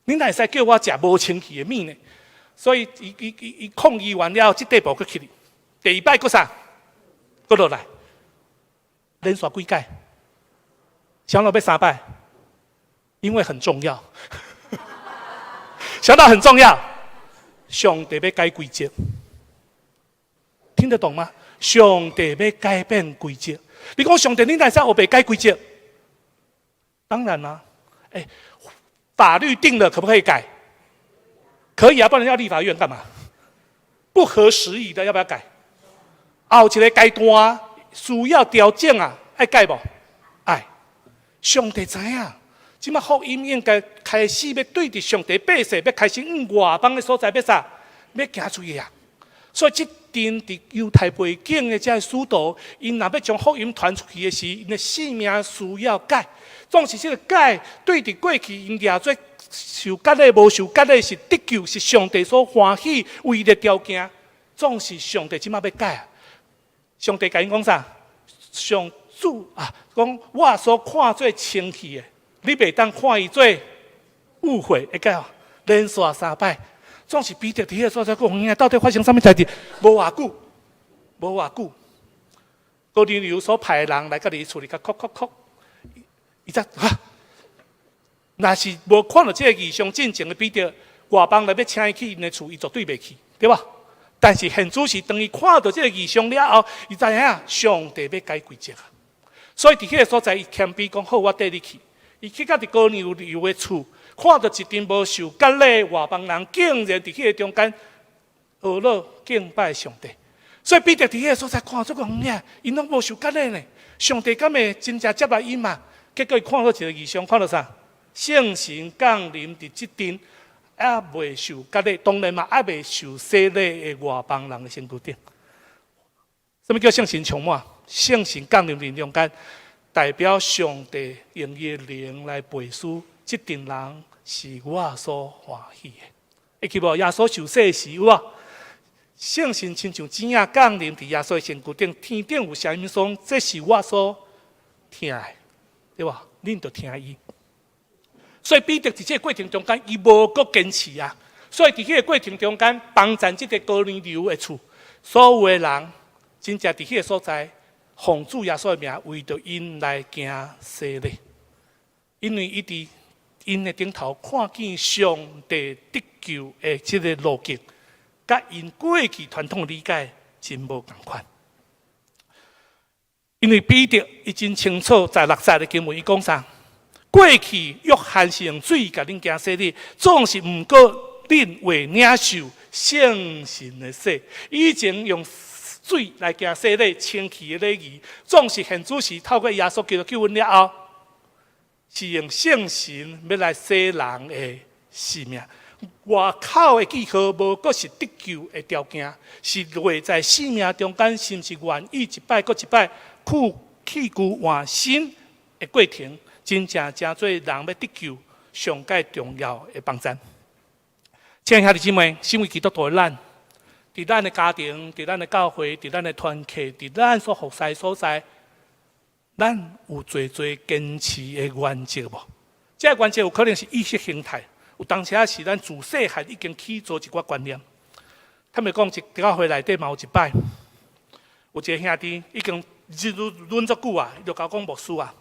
你哪會使叫我食無清氣的物呢？所以，伊伊伊伊抗議完了後，這塊布閣起去。第二擺閣啥？閣落來，連續幾擺？想到欲三擺，因為很重要。想到很重要，上帝欲改規則，聽得懂嗎？上帝欲改變規則，你講上帝，你哪會使烏白改規則？當然啦，欸，法律定了，可不可以改？可以啊，不然要立法院幹嘛？不合時宜的，要不要改？後一個階段需要調整啊，愛改無？愛。上帝知影，這擺福音應該開始欲對著上帝百姓，欲開始往外邦的所在欲啥？欲行出去啊！所以這陣佇猶太背景的這个使徒，𪜶若欲將福音傳出去的時，𪜶的性命需要改。總是這个改對佇過去𪜶掠做受割禮無受割禮是得救，是上帝所歡喜唯一的條件。總是上帝這擺欲改啊！上帝共𪜶講啥？上主啊，講我所看做清氣的，你袂當看伊做污穢，會改哦。連續三擺，總是彼得佇彼个所在講，到底發生啥物代誌？無偌久，無偌久，哥尼流所派的人來佮伊厝裡共叩叩叩，伊才哈，若是無看著這个異象進前的彼得，外邦人欲請伊去𪜶的厝，伊絕對袂去，對無？但是現主是當伊看著這个異象了後，伊知影上帝欲改規則啊。所以佇彼个所在，伊謙卑講好，我綴你去。伊去到佇哥尼流的厝，看著一陣無受割禮外邦人，竟然佇彼个中間呵咾敬拜上帝。所以彼得佇彼个所在看這個影，𪜶攏無受割禮呢。上帝敢會真正接納𪜶嘛？結果伊看到一个異象，看到啥？聖神降臨佇這陣猶未受割禮，當然嘛，猶未受洗禮的外邦人的身軀頂。啥物叫聖神充滿？聖神降臨佇中間，代表上帝用伊的靈來背書，這陣人是我所歡喜的。會記無？耶穌受洗時有無？聖神親像鳥仔降臨佇耶穌的身軀頂，天頂有聲音說：這是我所疼的，對無？恁著聽伊。所以彼得佇這個過程中間，伊無閣堅持啊。所以佇彼個過程中間，幫贊這個哥尼流的厝，所有的人真正佇彼個所在，奉主耶穌的名，為著𪜶來行洗禮，因為伊佇𪜶的頂頭看見上帝得救的這個路徑，佮𪜶過去傳統理解真無仝款。因為彼得伊真清楚，在六節的經文，伊講啥？過去約翰是用水共恁行洗禮，總是毋過恁會領受聖神的洗。以前用水來行洗禮，清氣的禮儀，總是現主時透過耶穌基督救阮了後，是用聖神欲來洗人的生命。外口的記號無閣是得救的條件，是落在生命中間，是毋是願意一擺閣一擺去棄舊換新的過程，真正成做人欲得救上蓋重要的幫贊。親愛兄弟姊妹，身為基督徒的咱，佇咱的家庭，佇咱的教會，佇咱的團契，佇咱所服侍所在，咱有濟濟堅持的原則無？這個原則有可能是意識形態，有當時是咱自細漢已經去做一寡觀念。坦白講，一教會內底嘛有一擺，有一個兄弟已經日論足久啊，伊就共我講牧師啊，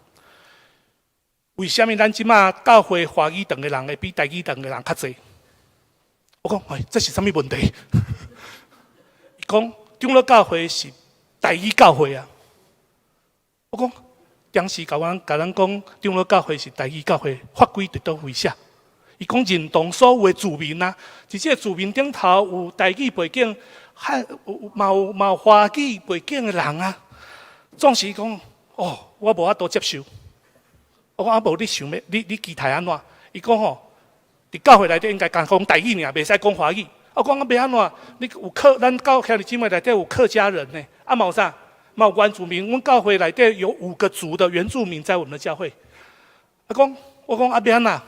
為啥物咱這馬教會華語堂的人會比台語堂的人較濟？我講，欸，這是啥物問題？伊講長老教會是台語教會啊。我講，當時共咱講長老教會是台語教會，法規佇佗位寫？伊講認同所有的住民啊，佇這個住民頂頭有台語背景，還有嘛有嘛有華語背景的人啊。總是講，哦，我無法度接受。我講啊，無你想欲，你期待按怎？伊講吼，佇教會內底應該干講台語爾，袂使講華語。我講啊，欲按怎？你有客，咱教兄弟姊妹內底有客家人呢，啊嘛有啥？嘛有原住民。阮教會內底有五個族的原住民在我們的教會。啊講，我講啊，欲按怎？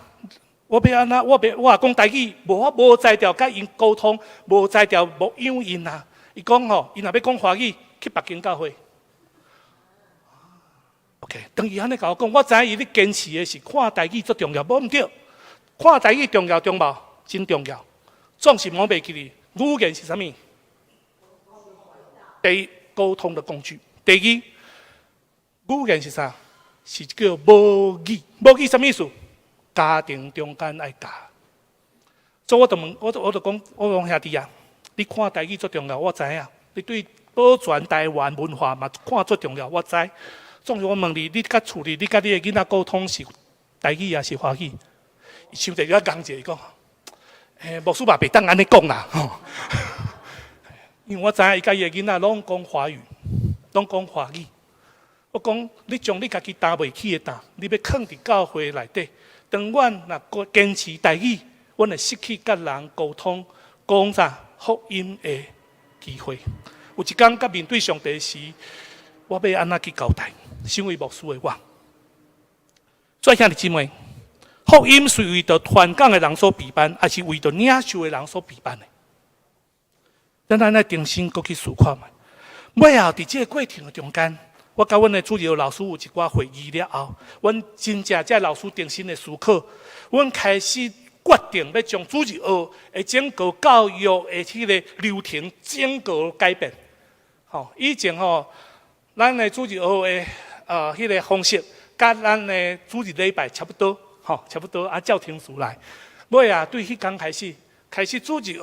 我欲按怎？我欲我若講台語，無我無才調佮𪜶溝通，無才調牧養𪜶啊。伊講吼，𪜶若欲講華語，去別間教會。OK，當伊按呢共我講，我知影伊咧堅持的是看台語足重要，無毋對。看台語重要中無？真重要。總是莫袂記哩，語言是啥物？第一，溝通的工具；第二，語言是啥？是叫母語。母語啥物意思？家庭中間愛教。所以我就問，我就講，我講兄弟啊，你看台語足重要，我知影。你對保全台灣文化嘛看足重要，我知。總是我問你，你佮厝裡，你佮你的囡仔溝通是台語抑是華語？伊想者較講者，伊講，欸，牧師嘛袂當按呢講啦，吼。因為我知影伊佮伊的囡仔攏講華語，攏講華語。我講，你將你家己擔袂起的擔，你欲囥佇教會內底。當阮若堅持台語，阮會失去佮人溝通、講啥福音的機會。有一工佮面對上帝時，我欲按怎去交代？身為牧師的我，所以兄弟姊妹，福音是為著傳講的人所備辦，抑是為著領受的人所備辦的？咱愛重新閣去思考覓。尾後佇這個過程的中間，我佮阮的主日老師有一寡會議了後，阮真正這老師重新的思考，阮開始決定欲將主日學的整個教育的彼個流程整個改變。吼，以前吼，咱的主日學的彼個方式，佮咱的主日禮拜差不多，吼，差不多啊，照程序來。尾啊，對彼工開始，開始主日學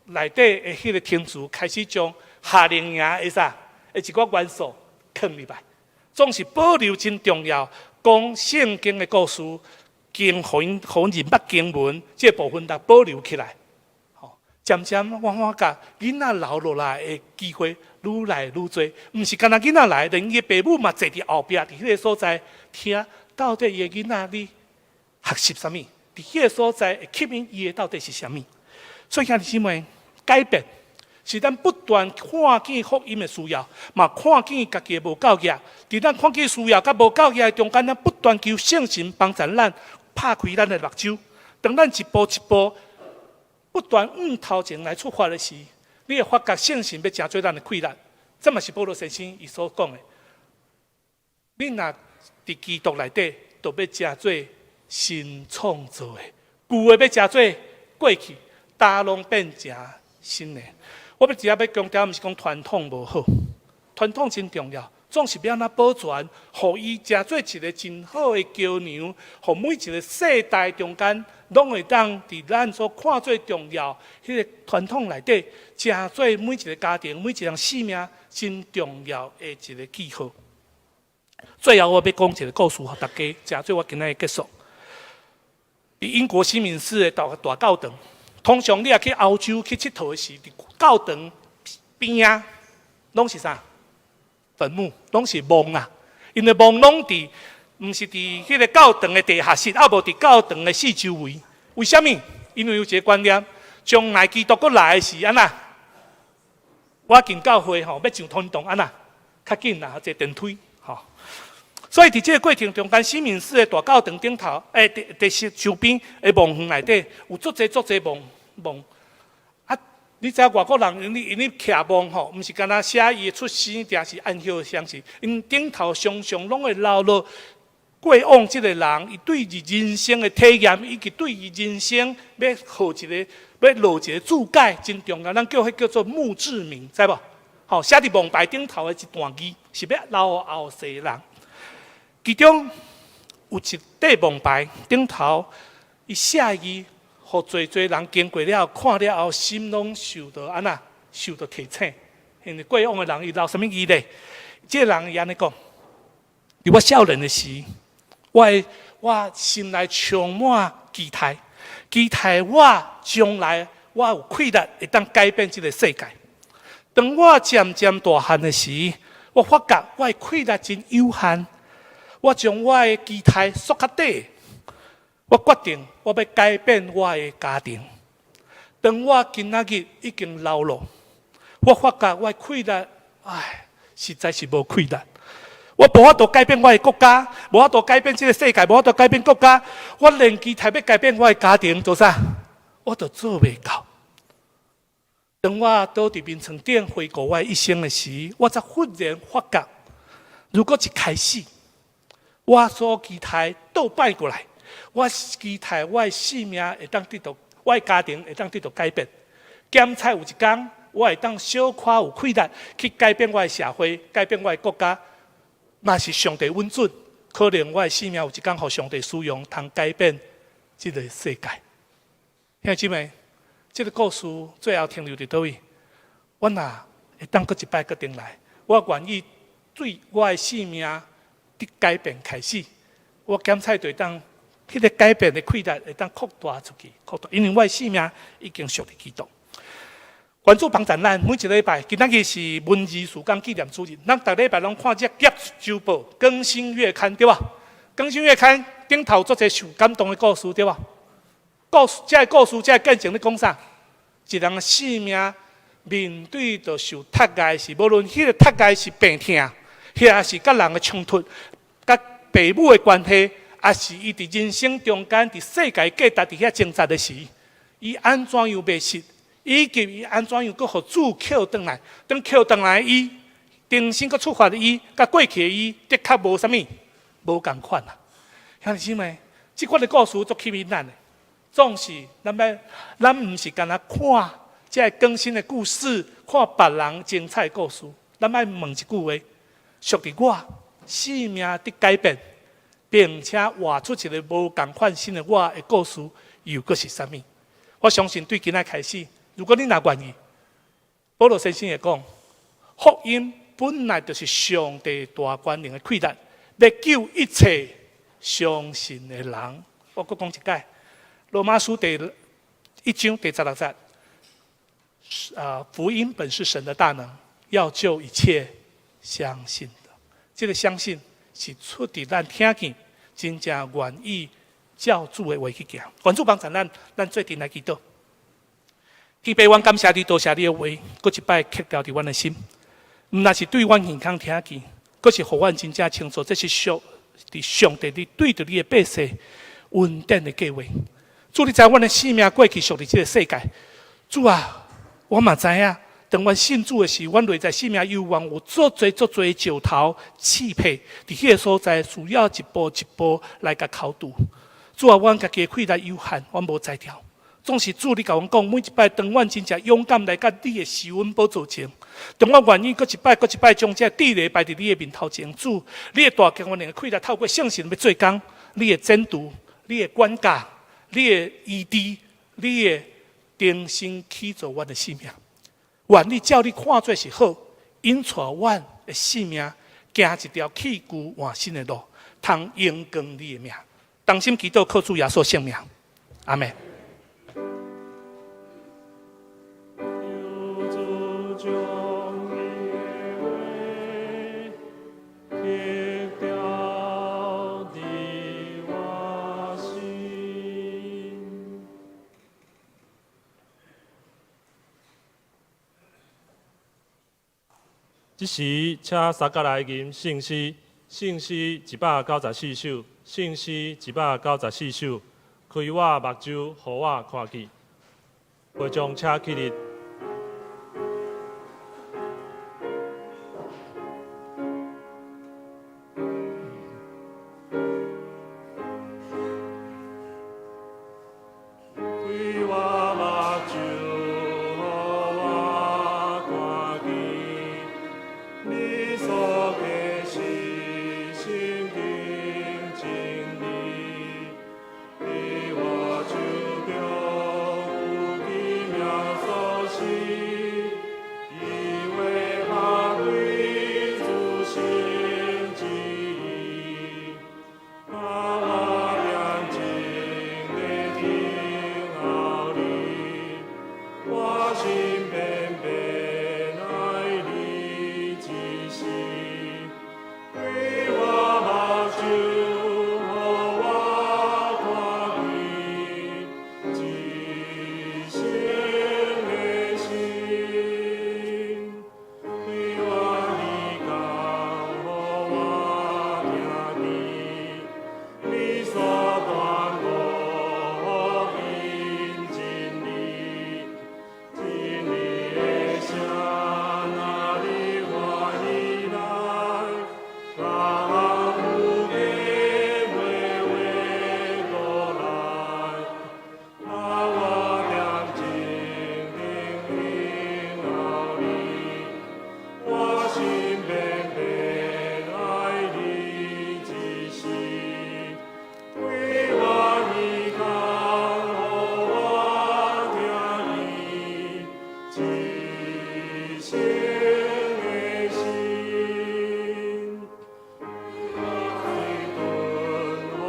內底的彼個程序，開始將夏令營的啥，的一寡元素囥入來，總是保留真重要，講聖經的故事，經予𪜶予𪜶認捌經文這個部分，都保留起來。吼，漸漸我發覺囡仔留落來的機會愈來愈濟，毋是干焦囡仔來，連伊的爸母嘛坐佇後壁，佇彼個所在聽，到底伊的囡仔咧學習啥物？佇彼个所在會吸引伊的到底是啥物？所以兄弟姊妹，改變是咱不斷看見福音的需要，嘛看見家己的無夠額。佇咱看見需要佮無夠額的中間，咱不斷求聖神幫助咱拍開咱的目睭。當咱一步一步不斷向頭前來出發的時，你會發覺聖神欲成做咱的氣力。這嘛是保羅先生伊所講的。你若佇基督內底，就欲成做新創造的，舊的欲成做過去，焦攏變成新的。我欲直接欲強調，毋是講傳統無好，傳統真重要，總是欲按怎保存，予伊成做一個真好的橋梁，予每一個世代中間，攏會當佇咱所看做重要彼个傳統內底，成做每一個家庭、每一個人生命真重要的一個記號。最後，我欲講一個故事，予大家，成做我今仔日結束。佇英國西敏寺的大大教堂，通常你若去歐洲去𨑨迌的時，佇教堂邊仔攏是啥？墳墓，攏是墓啊！𪜶的墓攏佇，毋是佇彼个教堂的地下室，啊無佇教堂的四周圍。為啥物？因為有一个觀念，將來基督閣來的時，按怎？我進教會吼，欲上天堂按怎？較緊啦，坐電梯吼。所以佇這个過程中間，西敏寺的大教堂頂頭，佇佇周邊的墓園內底，有足濟足濟墓墓。啊，你知影外國人𪜶徛墓吼，毋是干焦寫伊的出生，定是安息的方式，𪜶頂頭常常攏會留落過往這個人，伊對伊人生的體驗，以及對伊人生欲予一个欲落一个注解，真重要。咱叫彼叫做墓誌銘，知無？吼，寫佇墓牌頂頭的一段字，是欲留予後世人。其中有一塊墓牌頂頭，伊寫字，予濟濟人經過了看了後，心攏受到按怎？受到提醒。因為過往的人伊留啥物字咧？這个人伊按呢講：佇我少年的時，我心內充滿期待，期待我將來我有氣力會當改變這个世界。當我漸漸大漢的時，我發覺我的氣力真有限。我將我的期待縮較短，我決定我欲改變我的家庭。當我今仔日已經老了，我發覺我的氣力，唉，實在是無氣力。我無法度改變我的國家，無法度改變這个世界，無法度改變國家。我連期待欲改變我的家庭，做啥？我都做袂到。當我倒佇眠床頂回顧我一生的時，我才忽然發覺，如果一開始，我所期待倒擺過來，我期待我的性命會當得到，我的家庭會當得到改變。減彩有一工，我會當小可有氣力去改變我的社會，改變我的國家，若是上帝允准，可能我的性命有一工予上帝使用，通改變這个世界。兄弟姊妹，這个故事最後停留佇佗位？我若會當閣一擺閣轉來，我願意對我的性命的改變開始，我檢採就會當彼个改變的氣力會當擴大出去，擴大，因為我的性命已經屬佇基督。關注幫贊咱每一禮拜，今仔日是文字事工紀念主日，咱逐禮拜攏看這個週報更新月刊，對無？更新月刊頂頭足濟受感動的故事，對無？故事，這个故事，這个見證咧講啥？一人的性命面對著受窒礙時，無論彼个窒礙是病痛，抑是佮人的衝突、佮父母的關係，抑是伊佇人生中間佇世界價值佇遐掙扎的時，伊按怎樣迷失，以及伊按怎樣閣予主抾轉來，當抾轉來伊，重新閣出發的伊，佮過去的伊，的確無啥物，無仝款啊！兄弟姊妹，這款的故事足吸引咱的，總是咱欲，咱毋是干焦看這个更新的故事，看別人精彩的故事，咱愛問一句話：屬佇我生命的改變，並且活出一个無仝款新的我的故事，又閣是啥物？我相信對今仔開始，如果你若願意，保羅先生會講，福音本來就是上帝大權能的氣力，欲救一切相信的人。我閣講一擺，羅馬書第1章第16節，啊，福音本是神的大能，要救一切相信的。這个相信是出佇咱聽見，真正願意照主的話去行。願主幫助咱，咱做陣來祈禱。天父，阮感謝你，多謝你的話，閣一擺刻牢佇阮的心。毋但是對阮耳孔聽見，閣是予阮真正清楚，這是上佇上帝你對著你的百姓恩典的計劃。主，你知阮的生命過去屬佇這个世界。主啊，我嘛知影，當阮信主的時，阮內在生命猶原有足濟足濟石頭刺皮，佇彼个所在需要一步一步來共敲除。主啊，阮家己的氣力有限，阮無才調。總是主，你共阮講，每一擺當阮真正勇敢來佮你的施恩寶座前，當阮願意閣一擺閣一擺將這個豬擺佇你的面頭前，主，你會帶領阮的氣力透過聖神欲做工，你會拯救，你會管教，你會醫治，你會重新起造阮的生命。願你照你看做是好，引帶阮的生命行一條去舊換新的路，通榮光你的名。同心祈禱，靠主耶穌聖名，阿們。求主將伊的話刻牢佇我心。這時，請三甲來吟聖詩，聖詩194首，聖詩194首，開我目睭，予我看見。會眾請起立。開我目睭，予我看見，你所啟示聖經真理，佇我手中有奇妙鎖匙，伊話拍開諸神旨意，教我點睛來聽候你，我心變變愛你一世，開我目睭，予我看見一生的心，開我耳孔，予我聽見你所傳播福音真理，真理的聲若你歡喜來，人有假袂話過來，教我點睛聽候你，我心變變愛你一世，開我耳孔，予我聽見一生的心。開我嘴唇，予我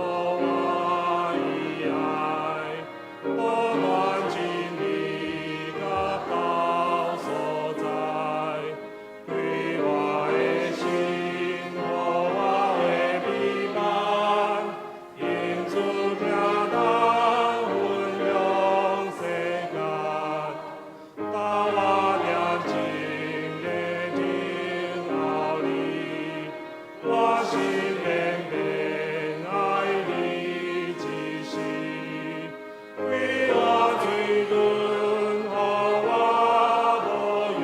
以愛，不斷真理佮道所在，開我的心，予我的臂膀，因此聽當分享世界，教我點睛來聽候你，我心變變愛你一世，開我嘴唇，予我無用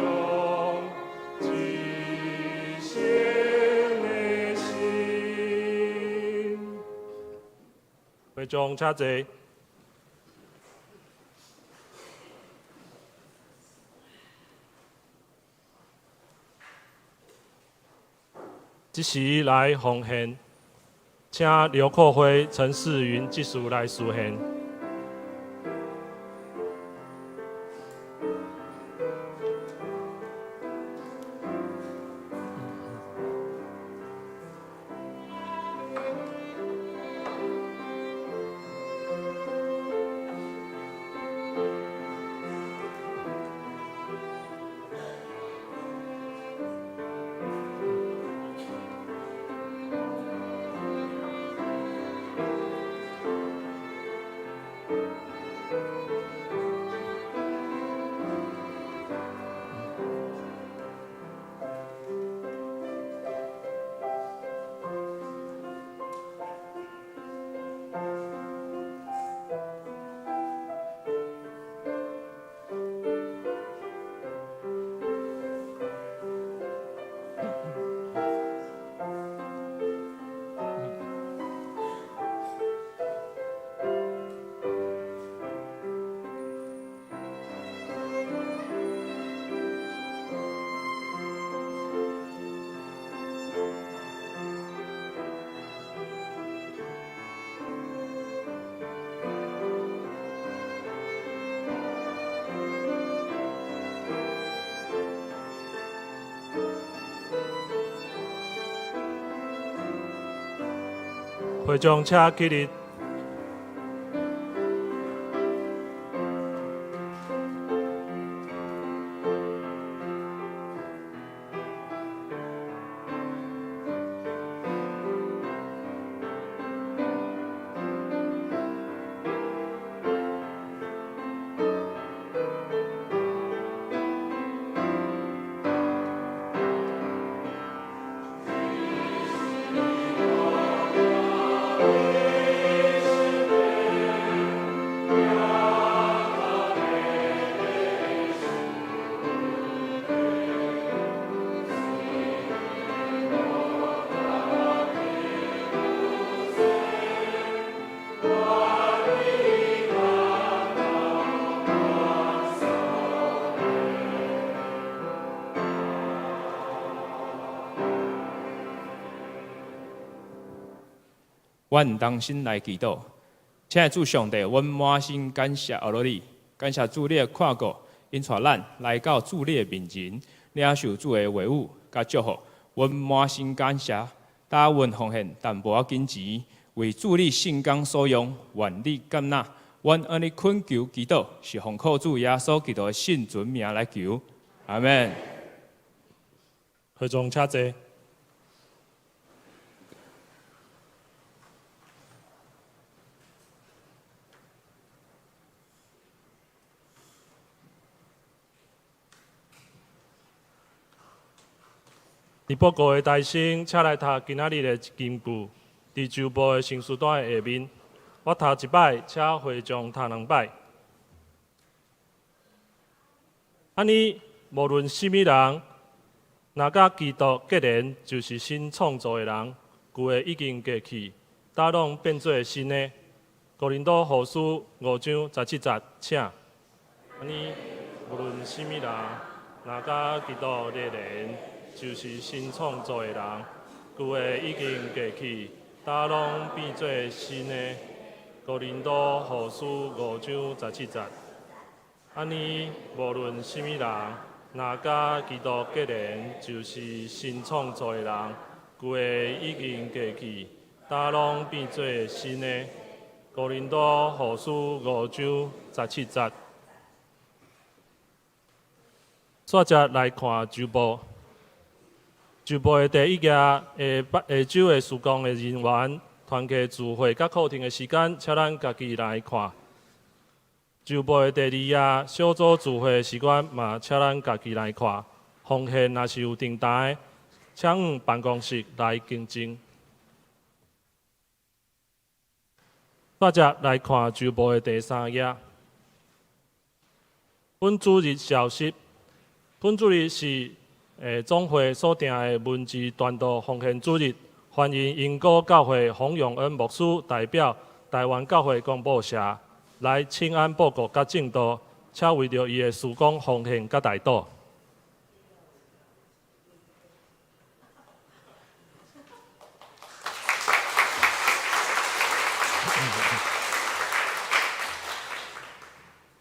一生的心。會眾請坐。這時來奉獻，請劉闊輝、陳世雲執事來司獻。會眾請起立。阮同心來祈禱，親愛的主上帝，阮滿心感謝阿羅你，感謝主你的看顧，引帶咱來到主你的面前，領受主的話語佮祝福。阮滿心感謝，搭阮奉獻淡薄仔金錢，為主你聖工所用，願你接納。阮按呢懇求祈禱，是奉靠主耶穌基督的聖尊名來求，阿們。會眾請坐。伫報告的大聲，請來讀今仔日的經句，佇周報的聖書單的下面。我讀一擺，請會眾讀兩擺。按呢，無論啥物人，若佮基督結連，就是新創造的人，舊的已經過去，呾攏變做新的。哥林多後書五章十七節，請。按呢，無論啥物人，若佮基督結連，就是新創造的人，舊的已經過去，呾攏變做新的。哥林多後書五章十七節。按呢，無論啥物人，若佮基督結連，就是新創造的人，舊的已經過去，呾攏變做新的。哥林多後書五章十七節。煞接來看周報。周報的第一頁，下下晝的事工的人員、團契聚會佮課程的時間，請咱家己來看。周報的第二頁，小組聚會的時間嘛，請咱家己來看。奉獻若是有訂單的，請往辦公室來更正。煞接來看周報的第三頁。本主日消息，本主日是總會所定的文字傳道奉獻主日，歡迎英國教會洪永恩牧師代表台灣教會公報社來請安報告佮證道，請為著伊的事工奉獻佮代禱。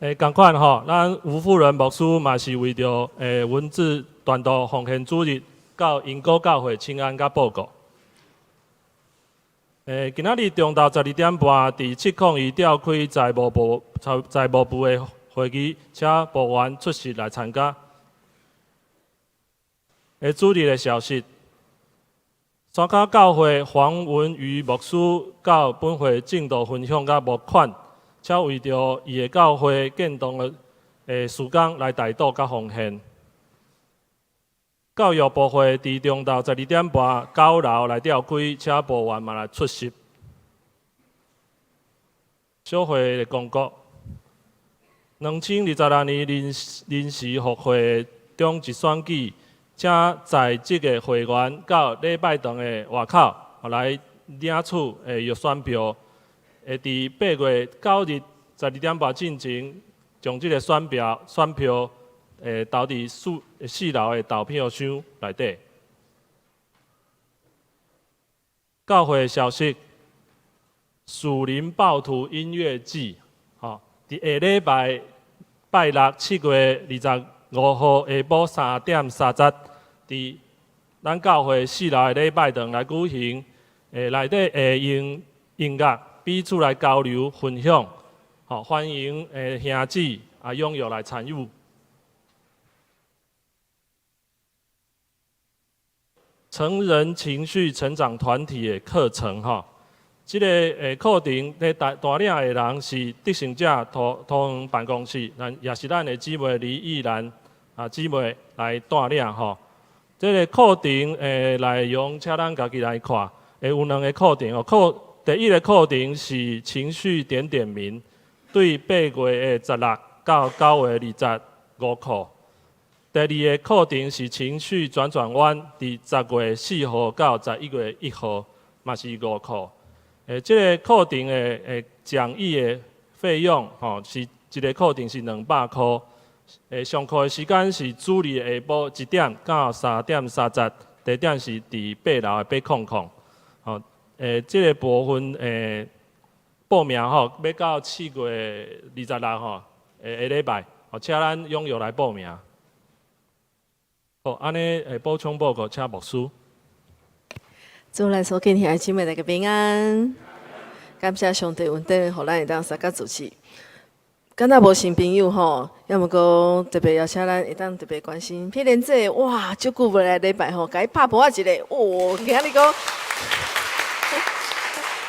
仝款吼，咱吳富仁牧師嘛是為著文字傳道奉獻主日到英國教會請安佮報告。今仔日中晝12點半，佇701召開財務部的會議，請部員出席來參加。主日的消息，山跤教會黃文瑜牧師到本會證道分享佮募款，請為著伊的教會建堂的事工來代禱佮奉獻。教育部會佇中晝12點半九樓來召開，請部員嘛來出席。小會的公告：2026年臨時復會中一選舉，請在職的會員到禮拜堂的外口來領取的選票。會佇8月9日12點半進前，將這个選票投佇四樓的投票箱內底。教會消息：屬靈暴徒音樂季，佇下禮拜拜六7月25號下晡3點30，佇咱教會四樓的禮拜堂來舉行。內底會用音樂，彼此來交流分享，吼，歡迎兄姊啊踴躍來參與。成人情緒成長團體的課程，吼，這个課程咧帶帶領的人是得勝者桃園辦公室，咱也是咱的姊妹李玉蘭啊姊妹來帶領吼。這个課程的內容，請咱家己來看，會有兩个課程哦。課第一个課程是情緒點點名，對8月16到9月25號。第二个課程是情緒轉轉彎，佇10月4號到11月1號，嘛是五課。這个課程的講義的費用，吼，是一个課程是200箍。上課的時間是主日下晡1點到3點30，地點是佇8樓的800。吼，這个部分報名吼，欲到4月26吼，下禮拜，吼，請咱踴躍來報名。好，按呢補充報告，請牧師。主內所敬兄弟姊妹大家平安，感謝上帝恩典，予咱會當相佮主持。敢若無新朋友吼，猶毋過特別邀請咱會當特別關心。譬如這哇，足久無來禮拜吼，共伊拍噗仔一个，哦，今日講，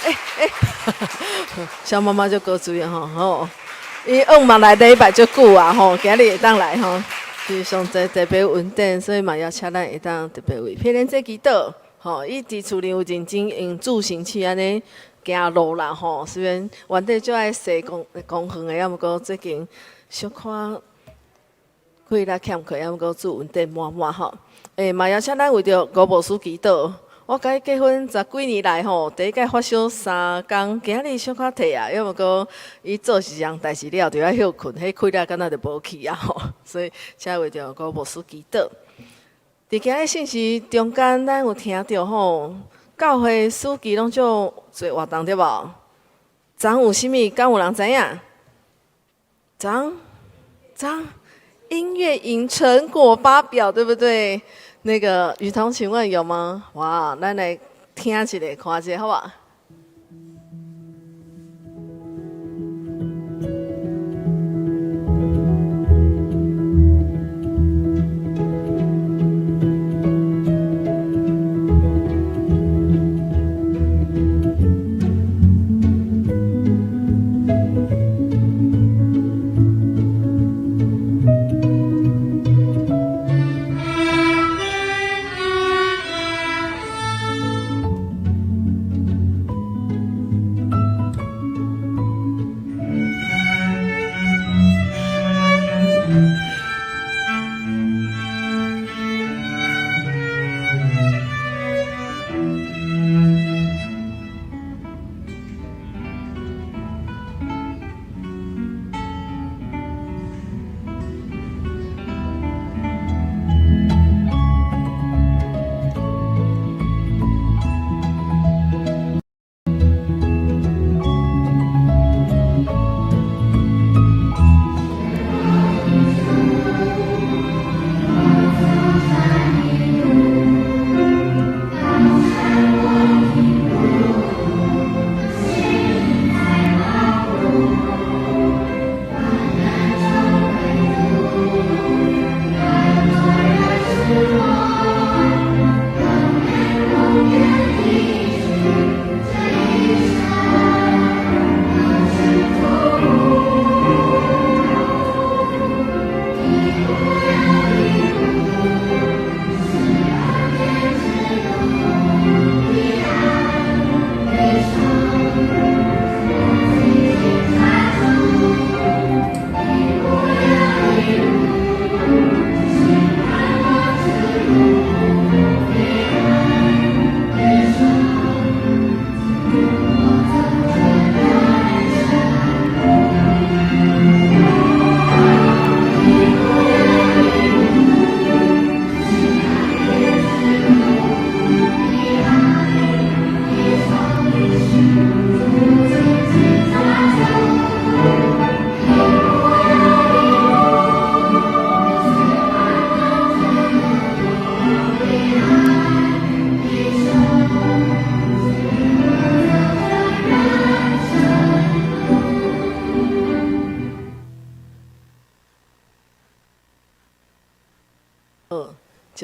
欸欸，小媽媽就高注意吼，吼，伊往嘛來禮拜足久啊吼，今日會當來吼。是上帝特別恩典，所以嘛邀請咱會當特別為彼輪這祈禱，吼，伊佇厝裡有認真用助行器按呢行路啦，吼。雖然原底足愛踅公公園的，猶毋過最近小可氣力欠缺，猶毋過主恩典滿滿吼。欸，嘛邀請咱為著吳牧師祈禱。我共伊結婚十幾年來吼，第一擺發燒3工，今日小可退啊，猶毋過伊做一項代誌了，就愛歇睏，彼氣力敢若就無去啊吼。所以請為著吳牧師祈禱。佇今日信息中間，咱有聽著吼，教會暑期攏足濟活動對無？昨有啥物？敢有人知影？昨昨音樂營成果發表，對不對？那個雨桐，請問有嗎？哇，咱來聽一下，看一下，好無？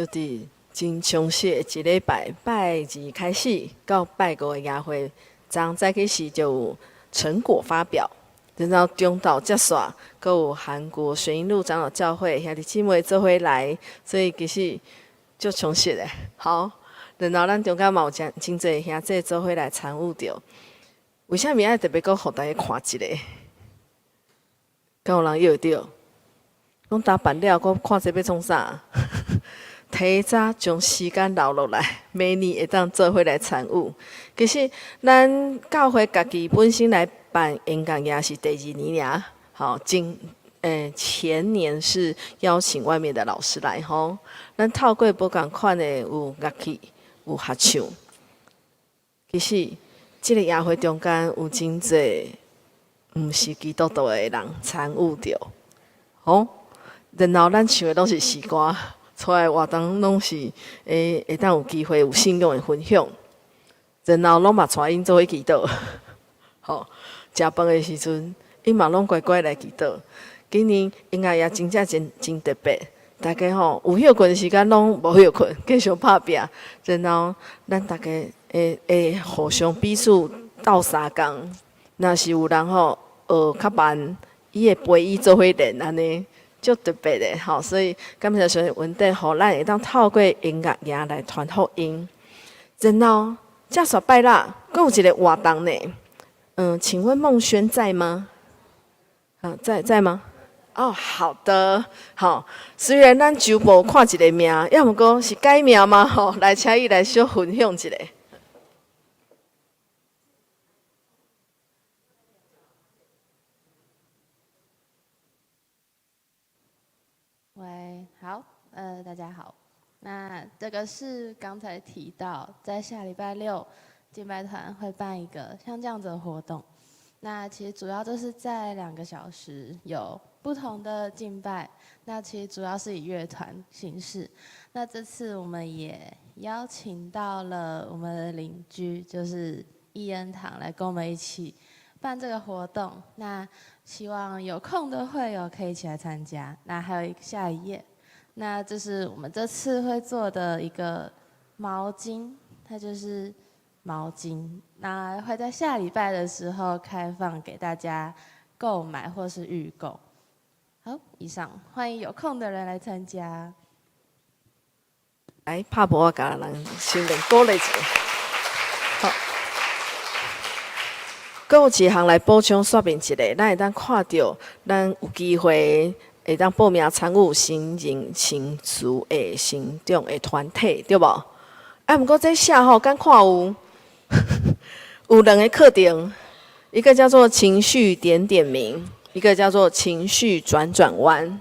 就佇真充實的一禮拜，拜二開始到拜五的夜會，昨早起時就有成果發表，然後中晝結束，閣有韓國玄英路長老教會兄弟姊妹做伙來，所以其實足充實的。好，然後咱中間嘛有真真濟兄弟做伙來參與著。為啥物愛特別閣予大家看一下？敢有人臆會著？講打扮了，閣看這欲創啥？提早將時間留落來，明年會當做伙來參與。其實，咱教會家己本身來辦演講也是第二年爾，吼，前年是邀請外面的老師來吼。咱透過無仝款的有樂器，有合唱。其實，這個夜會中間有真濟毋是基督徒的人參與著，吼。然後咱唱的攏是詩歌，出來活動攏是會當有機會有信仰的分享，然後攏嘛帶𪜶做伙祈禱，吼，食飯的時陣，𪜶嘛攏乖乖來祈禱。今年音樂也真正真真特別，大家吼有歇睏的時間攏無歇睏，繼續拍拚。然後咱逐家會會互相彼此鬥相共。若是有人吼學較慢，伊會陪伊做伙練按呢。足特別的吼，所以感謝上帝恩典，予咱會當透過音樂營來傳福音。然後，這煞拜六，閣有一個活動呢。請問孟軒在嗎？啊，在嗎？哦，好的，好。雖然咱周報看一個名，抑毋過是改名嗎？吼，來，請伊來小分享一下。喂，好，大家好。那這個是剛才提到，在下禮拜六，敬拜團會辦一個像這樣子的活動。那其實主要就是在2個小時有不同的敬拜。那其實主要是以樂團形式。那這次我們也邀請到了我們的鄰居，就是義恩堂來跟我們一起辦這個活動。那希望有空的會友可以一起來參加。那還有下一頁，那這是我們這次會做的一個毛巾，它就是毛巾。那會在下禮拜的時候開放給大家購買或是預購。好，以上，歡迎有空的人來參加。來，拍噗仔，共人先來鼓勵一下。好，閣有一項來補充說明一下，咱會當看著，咱有機會會當報名參與新人新詞的成長的團體，對無？啊，毋過這寫吼，敢看有有兩個課程，一個叫做情緒點點名，一個叫做情緒轉轉彎。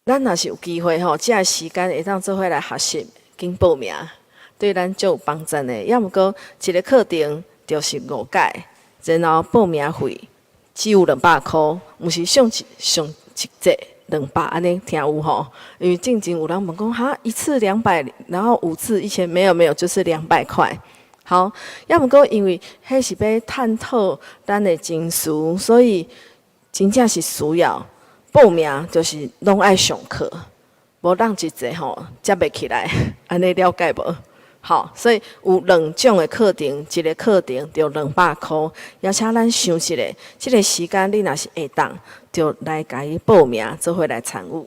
咱若是有機會吼，這個時間會當做伙來學習，緊報名，對咱足有幫助的。抑毋過一個課程就是五屆，然後報名費只有200箍，毋是上一節200按呢聽有吼？因為進前有人問講，哈，一次200，然後5次1000，沒有沒有，就是200塊。好，抑毋過因為彼是欲探討咱的情緒，所以真正是需要報名，就是攏愛上課，無落一節吼接袂起來，按呢了解無？好，所以有兩種的課程，一個課程就200箍，邀請咱想一下，這個時間你若是會當，就來共伊報名，做伙來參與。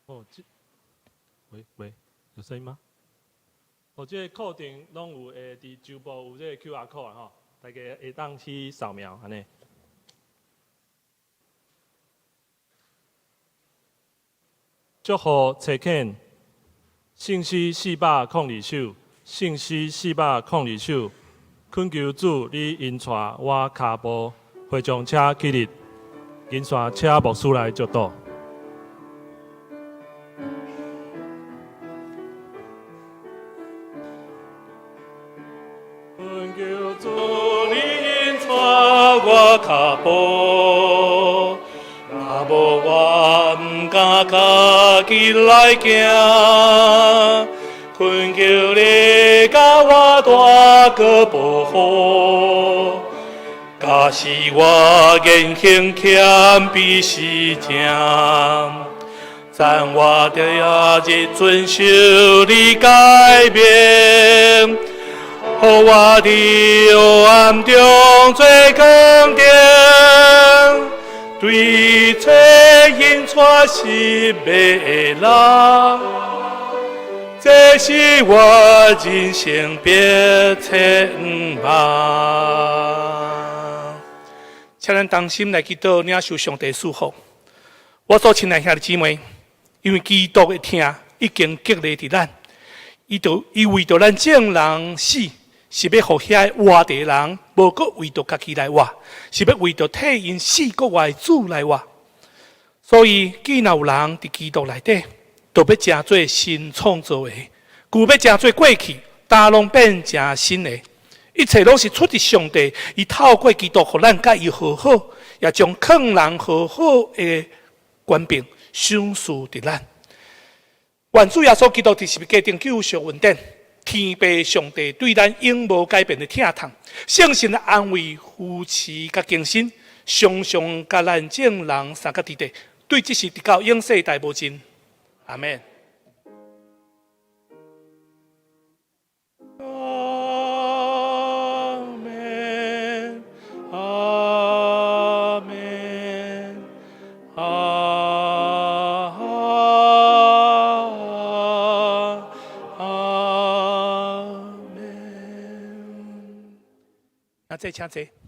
哦，這，喂喂，有聲音嗎？哦，這個課程攏有會佇周報有這個 QR code 吼，大家會當去掃描按呢。祝福冊遣，聖詩402首，聖詩402首，懇求主你引帶我跤步，回將車起立，緊煞請牧師來祝禱。懇求主你引帶我跤步，若無我毋敢家己來行，懇求你共我大個保護，共若是我言行谦卑是正，赞我著日遵守你诫命，予我伫黑暗中做光灯，对找引带失迷的人，这是我人生迫切愿望。请咱同心来祈祷，领受上帝赐福。我所亲爱兄弟姊妹，因为基督的疼已經激勵佇咱，伊就伊為著咱眾人死，是欲予遐活的人，無閣為著家己來活，是欲為著替𪜶死閣活的主來活。所以，既若有人佇基督內底，就欲成做新創造的，舊欲成做過去，焦攏變成新的。一切攏是出自上帝，伊透過基督，予咱佮伊和好，也將勸人和好的權柄賞賜予咱。願主耶穌基督佇十字架頂救贖恩典，天父上帝對咱永無改變的疼痛，聖神的安慰、扶持佮更新，常常佮咱眾人相佮佇咧，對這時直到永世代無盡。阿們。阿們，阿們，阿阿們。請坐，請坐。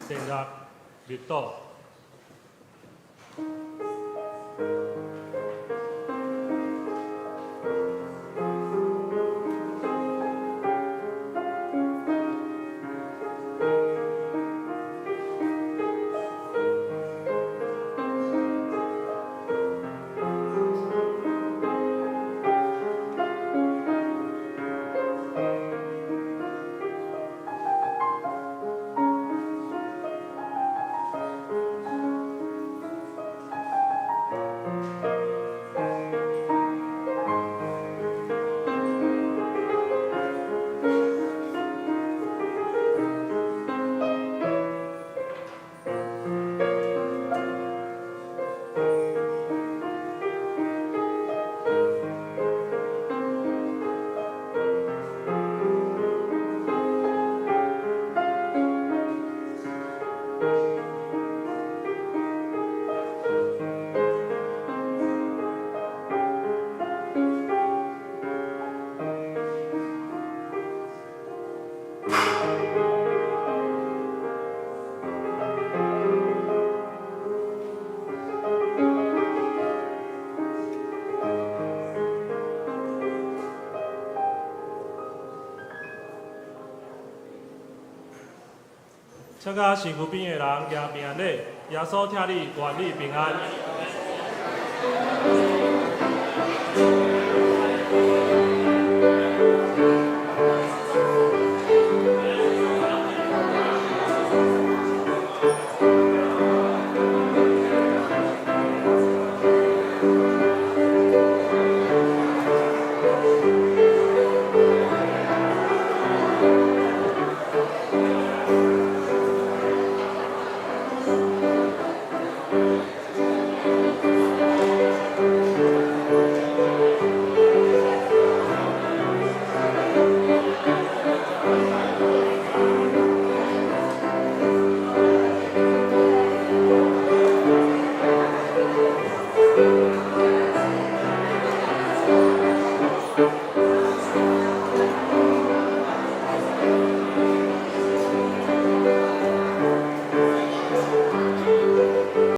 進入默禱。請佮身軀邊的人行平安禮，耶穌疼你，願你平安。